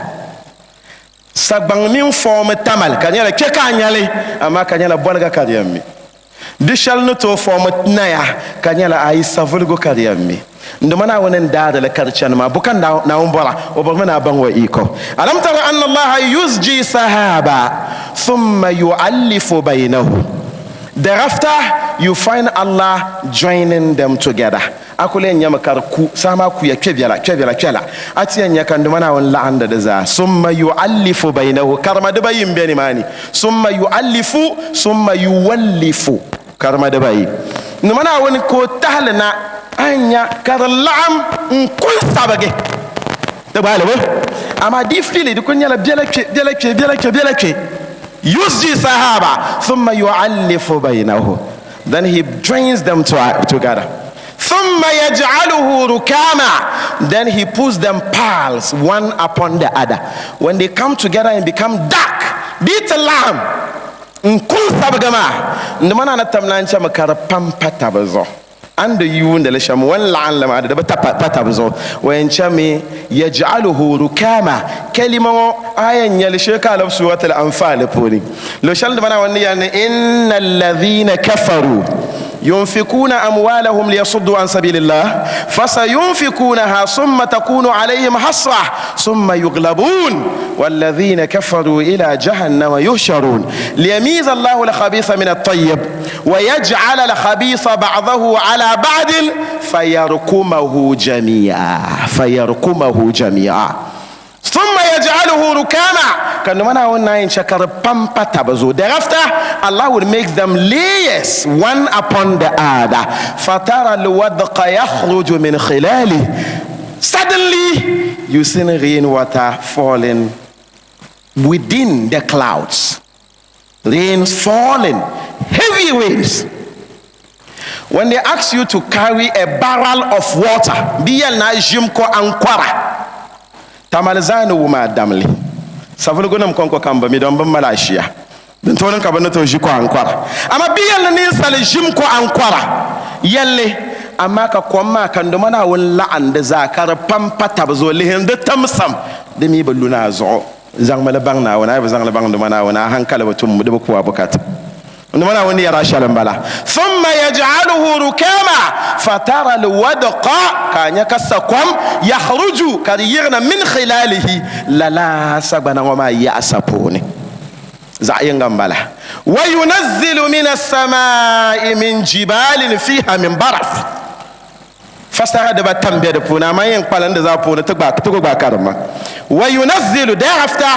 Sagbaŋ mini fɔɔmi Tamale ka di nyɛla kpe ka a nyɛli, amaa ka nyɛla bɔliga ka di yɛn mi. Di shɛli ni tooi fɔɔmi naya ka nyɛla ayi savuligu ka di yɛn mi. Nduma Naawuni n daadi li ka di chani maa, buka Naawuni bɔra, o bɔrimi ni a baŋ o iko. Alam tara anna Allaha yuzji sahaba thumma yu'allifu baynahu. Thereafter, you find Allah joining them together. A kuli yɛn nyami ka di ku, saa maa kuya kpe biɛla, kpe biɛla, kpɛla. A ti yɛn nya ka Nduma Naawuni laɣindi di zaa. Summa yu'allifu baynahu. Karima dibayi m-be nimaani. Summa yu'allifu, summa yuwallifu. Karima dibayi. Nduma Naawuni ka o tahili na, a yɛn nya ka di laɣim n-kuli sabigi. Di gbaai li bɔ? Amaa di fili di kuli nyɛla biɛla kpe, biɛla kpe, biɛla kpe, biɛla kpe. Yuzji sahaba, thumma yu'allifu baynahu. Then he joins them together. Thumma yaj'aluhu rukama. Then he puts them piles one upon the other. When they come together and become dark, bit lam n-kuli sabigi maa, nduma na tam lan chami ka di pam pa taba zuɣu. An di yuundi li shɛm, o ni laɣim li maa di bi pa taba zuɣu. O yɛn chami yaj'aluhu rukama. Kalima ŋɔ a yɛn nyɛli shee ka a labi Suratul Anfal puuni. Luɣ shɛli nduma Naawuni ni yɛli ni inna alladhina kafaru yunfikuna amwalahum liyasuddu an sabilillah fasayunfikunaha summa takunu alayhim hasra summa yughlabun walladhina kafaru ila jahannama yuhsharun liyamiza Allahu al-khabitha min at-tayyib wa yaj'ala al-khabitha ba'dahu ala ba'din fayarkumahu jami'a fayarkumahu jami'a thumma yaj'aluhu rukama. Ka nduma Naawuni naan yi chɛ ka di pam pa taba zuɣu. Thereafter, Allah will make them layers one upon the other. Fatara al-wadqa yakhruju min khilali. Suddenly, you see rainwater falling within the clouds. Rain falling, heavy rains. When they ask you to carry a barrel of water, biyal na jim ko ankwara. Tamale zaani wuma damli. Savuligu nim konko kam bi mi don bi mali ashiya. Din tooni ka bi ni tooi ʒi ko ankwara. Ama biyal ni ninsali ʒim ko ankwara yɛlli, amaa ka kom maa ka nduma Naawuni laɣim di zaa ka di pam pa tab zuɣu lihim di timsim di mi bi lu na zuɣu. Zaŋmi li baŋ Naawuni, a yi bi zaŋ li baŋ nduma Naawuni, a hankali bi tum di bi ku a bukata. Nduma Naawuni ni yɛri a shɛli m-bala. Thumma yaj'aluhu rukama. Fatara alwadqa, ka a nya ka sakom yakhruju, ka di yirina min khilalihi, lala sagbana ŋɔ maa yaɣisa puuni. Zaɣ yinga m-bala. Wa yunazzilu min as-samaa'i min jibalin fiha min barad. Fasara dibata m-be di puuni, amaa yɛn kpalim di zaa puuni ti ku gbaai karimma. Wa yunazzilu, thereafter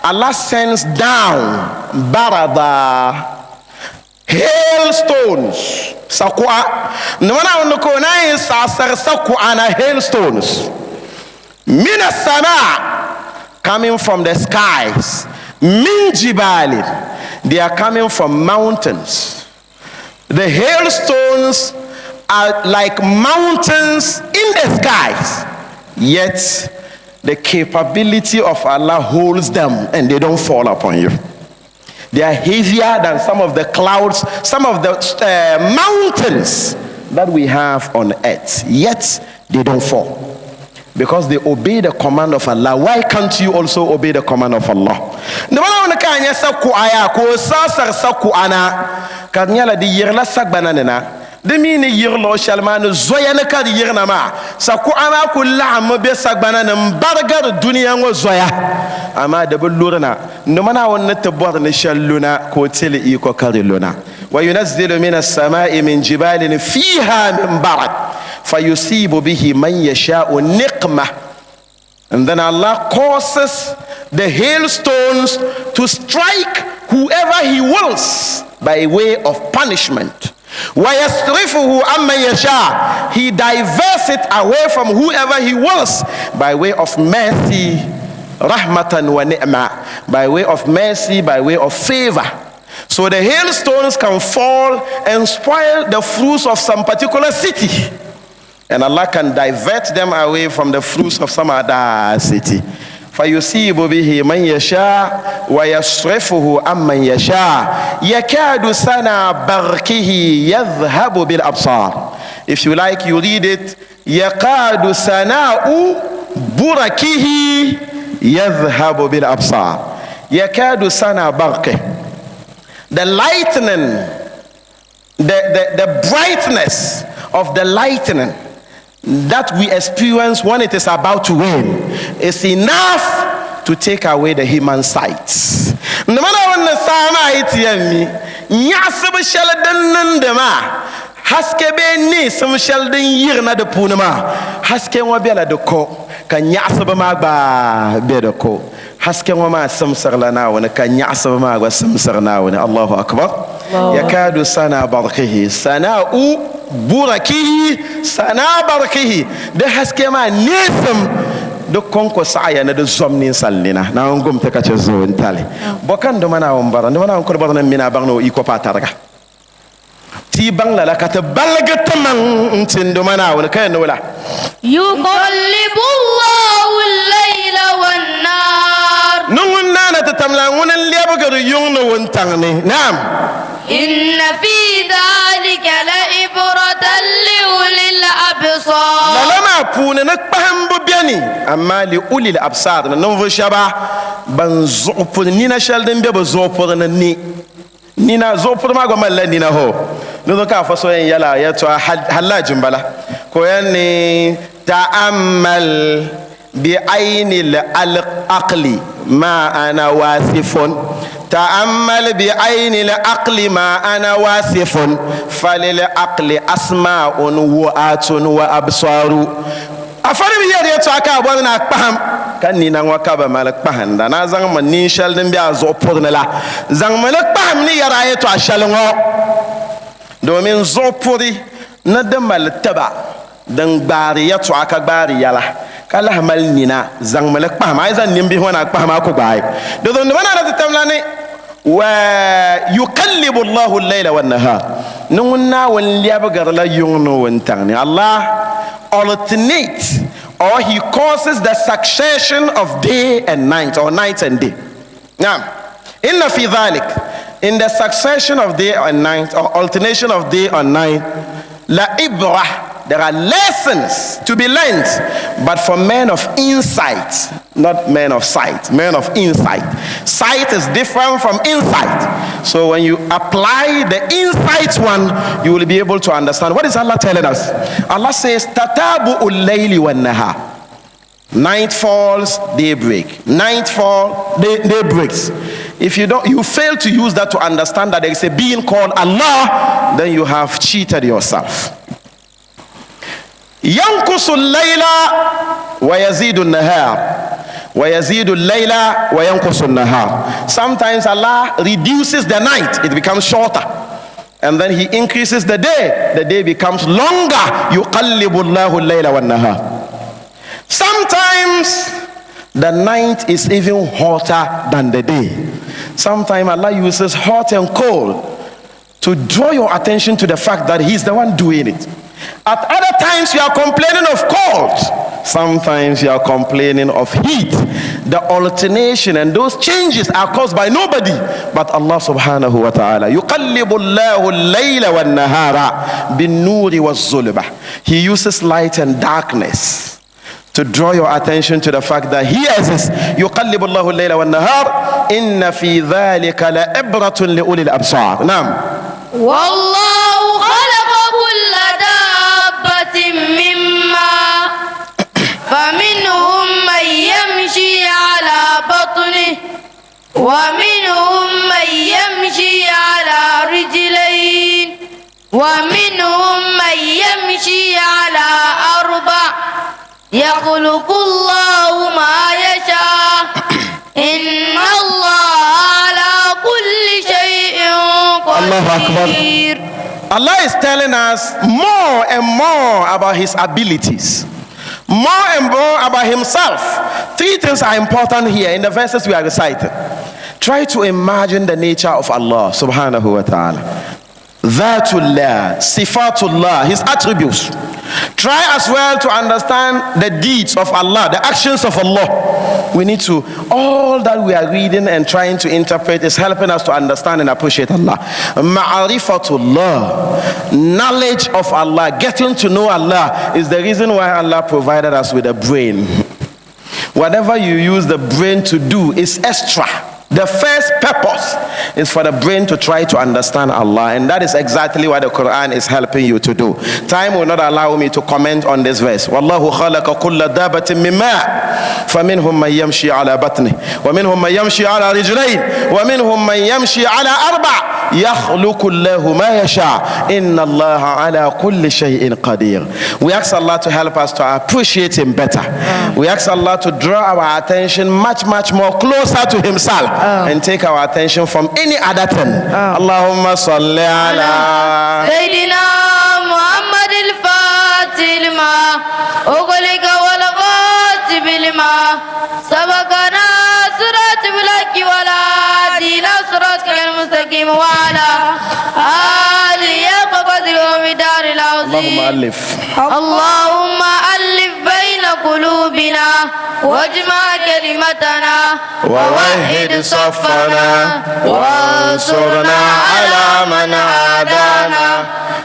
Allah sends down barada, hailstones, sakuɣa. Nima Naawuni ni ka o naan yi saɣisiri sakuɣa na, hailstones, min as-samaa, coming from the skies, min jibalin, they are coming from mountains. The hailstones are like mountains in the skies, yet the capability of Allah holds them and they don't fall upon you. They are heavier than some of the clouds, some of the mountains that we have on earth, yet they don't fall. Because they obey the command of Allah. Why can't you also obey the command of Allah? Di bala wani ka nya sa ku aya ko sasar sa ku ana ka nyɛla di yirila sagbana ni na di mi ni yiri luɣu shɛli maa ni zoya ni ka di yirina maa sa kuɣa maa ku laɣimmi be sagbana ni m-barigiri dunia ŋɔ zoya amaa di bi lurina Nduma Naawuni ni ti bɔri ni shɛli luna ka o ti li yiko ka di luna. Wa yunazzilu mina as-samaa'i min jibalin fiiha min barad fayusibu bihi man yasha'u niqmah. And then Allah causes the hailstones to strike whoever He wills by way of punishment. Wa yasrifuhu amman yasha. He diverts it away from whoever He wills by way of mercy, rahmatan wa ni'ma, by way of mercy, by way of favor. So the hailstones can fall and spoil the fruits of some particular city. And Allah can divert them away from the fruits of some other city. فيصيب به من يشاء ويصرفه عمن يشاء يكاد سنا برقه يذهب بالأبصار. If you like, you read it يكاد سناء بركه يذهب بالأبصار. يكاد سنا برقه, the lightning, the brightness of the lightning that we experience when it is about to rain is enough to take away the human sight. Ndimana wannan saa maa yi ti yɛn mi nyaɣasibu shɛli din niŋdi maa haske bee neesim shɛli din yirina di puuni maa haske ŋɔ bela di ko ka nyaɣasibu maa gba be di ko. Haske ŋɔ maa simsirila Naawuni ka nyaɣasibu maa gba simsiri Naawuni. Allahu akbar. Yakadu sana barqihi sana'u burakihi sana barqihi di haske maa neesim di kɔŋko saɣaya ni di zom ninsal nina. Naawuni gum ti ka chɛ zooi n-tali. Bɔ ka n dima Naawuni bɔra? N dima Naawuni kuli bɔri ni m mini a baŋ ni o yiko paai tariga. Ti yi baŋ lala ka ti baligi timaŋ n-ti n Duuma Naawuni, ka yɛn ni wula? Yuqallibu Allahu al-layla wan-nahar. Ni ŋun naana ti tamla ŋuni n-lɛbigiri yuŋ ni wuntaŋ ni. Naam. Inna fi dhalika la'ibratan li-ulil absar. Lala maa puuni ni kpahimbu beni, amaa li-ulil absar ni ninvuɣ shɛba ban zuɣu puri nina shɛli din be bɛ zuɣu puri ni ni. Nina, zuɣupuri maa gba malila nina ho. Ni zuɣu ka afa so yɛn yɛla yɛtɔɣa Hallaj m-bala ka o yɛn ni ta'ammal bi ayni al-aqli ma ana wasifun ta'ammal bi ayni al-aqli ma ana wasifun falil aqli asma'un wu'atun wa absaru. Afa ni bi yɛri yɛtɔɣa ka a bɔri ni a kpahim, ka nina ŋɔ ka bɛ mali kpahinda. Ni a zaŋmi nin shɛli din be a zuɣu puri ni la, zaŋmi li kpahim ni yɛri a yɛtɔɣ shɛli ŋɔ, domin zuɣu puri ni di mali tiba din gbaari yɛtɔɣa ka gbaari yɛla, ka lahi mali nina, zaŋmi li kpahim. A yi zaŋ nimbihi ŋɔ na kpahim, a ku gbaai. Di zuɣu nima na ti tamla ni wa yuqallibu Allahu al-layla wan-nahar, ni ŋun Naawuni lɛbigirila yuŋ ni wuntaŋ ni. Allah alternates or He causes the succession of day and night, or night and day. Naam. Inna fi dhalik, in the succession of day and night, or alternation of day and night, la ibrah, There are lessons to be learned, but for men of insight, not men of sight, men of insight. Sight is different from insight. So when you apply the insight one, you will be able to understand. What is Allah telling us? Allah says, Tatabu ul-layli wan-nahar. Night falls, day break. Night fall, day breaks. If you don't, you fail to use that to understand that there is a being called Allah, then you have cheated yourself. ينقص الليل ويزيد النهار ويزيد الليل وينقص النهار. Sometimes Allah reduces the night, it becomes shorter. And then he increases the day becomes longer. يقلب الله الليل والنهار. Sometimes the night is even hotter than the day. Sometimes Allah uses hot and cold to draw your attention to the fact that He's the one doing it. At other times, you are complaining of cold. Sometimes you are complaining of heat. The alternation and those changes are caused by nobody but Allah subhanahu wa ta'ala. يُقَلِّبُ اللَّهُ اللَّيْلَ وَالنَّهَارَ بِالنُّورِ وَالظُّلُمَةِ. He uses light and darkness to draw your attention to the fact that he exists. يُقَلِّبُ اللَّهُ اللَّيْلَ وَالنَّهَارَ إِنَّ فِي ذَلِكَ لَعِبْرَةٌ لِأُولِي الْأَبْصَارِ. نعم. والله خلق كل دابة من ماء فمنهم من يمشي على بطنه ومنهم من يمشي على رجلين ومنهم من يمشي على أربع يخلق الله ما يشاء إن الله على كل شيء الله أكبر. قدير. Allah is telling us more and more about his abilities, more and more about himself. Three things are important here in the verses we are reciting. Try to imagine the nature of Allah subhanahu wa ta'ala. Dhatullah, Sifatullah, his attributes. Try as well to understand the deeds of Allah, the actions of Allah. We need to, all that we are reading and trying to interpret is helping us to understand and appreciate Allah. Ma'arifatullah, knowledge of Allah, getting to know Allah is the reason why Allah provided us with a brain. Whatever you use the brain to do is extra. The first purpose is for the brain to try to understand Allah, and that is exactly what the Quran is helping you to do. Time will not allow me to comment on this verse. والله خلق كل دابة من ماء فمنهم من يمشي على بطنه ومنهم من يمشي على رجلين ومنهم من يمشي على أربع يخلق الله ما يشاء إن الله على كل شيء قدير. We ask Allah to help us to appreciate him better. We ask Allah to draw our attention much, much more closer to himself and take our attention from any other thing. اللهم صل على سيدنا محمد الفاتح لما أغلق والخاتم لما سبق ناصر بالحق والهادي إلى صراطك المستقيم وعلى آله حق قدره ومقداره العظيم. اللهم ألف اللهم ألف بين قلوبنا واجمع كلمتنا ووحد صفنا وانصرنا على من عادانا.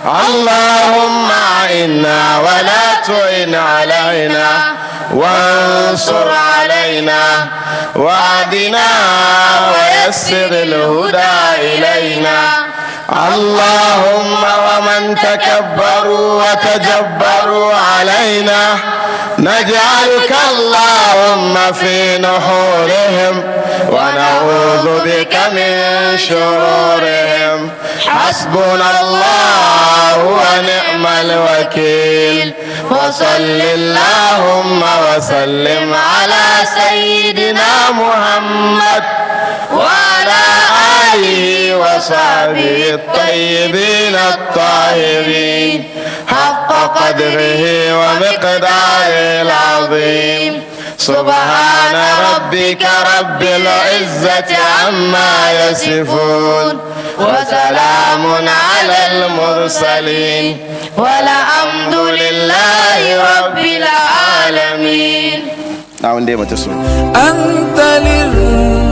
اللهم أعنا ولا تعن علينا وانصر علينا واهدنا ويسر الهدى إلينا. اللهم ومن تكبروا وتجبروا علينا نجعلك اللهم في نحورهم ونعوذ بك من شرورهم. حسبنا الله ونعم الوكيل. وصل اللهم وسلم على سيدنا محمد وعلى آله وصحبه الطيبين الطاهرين حق قدره ومقداره العظيم. سبحان ربك رب العزة عما يصفون وسلام على المرسلين والحمد لله رب العالمين. Now, name it. أنت للرب.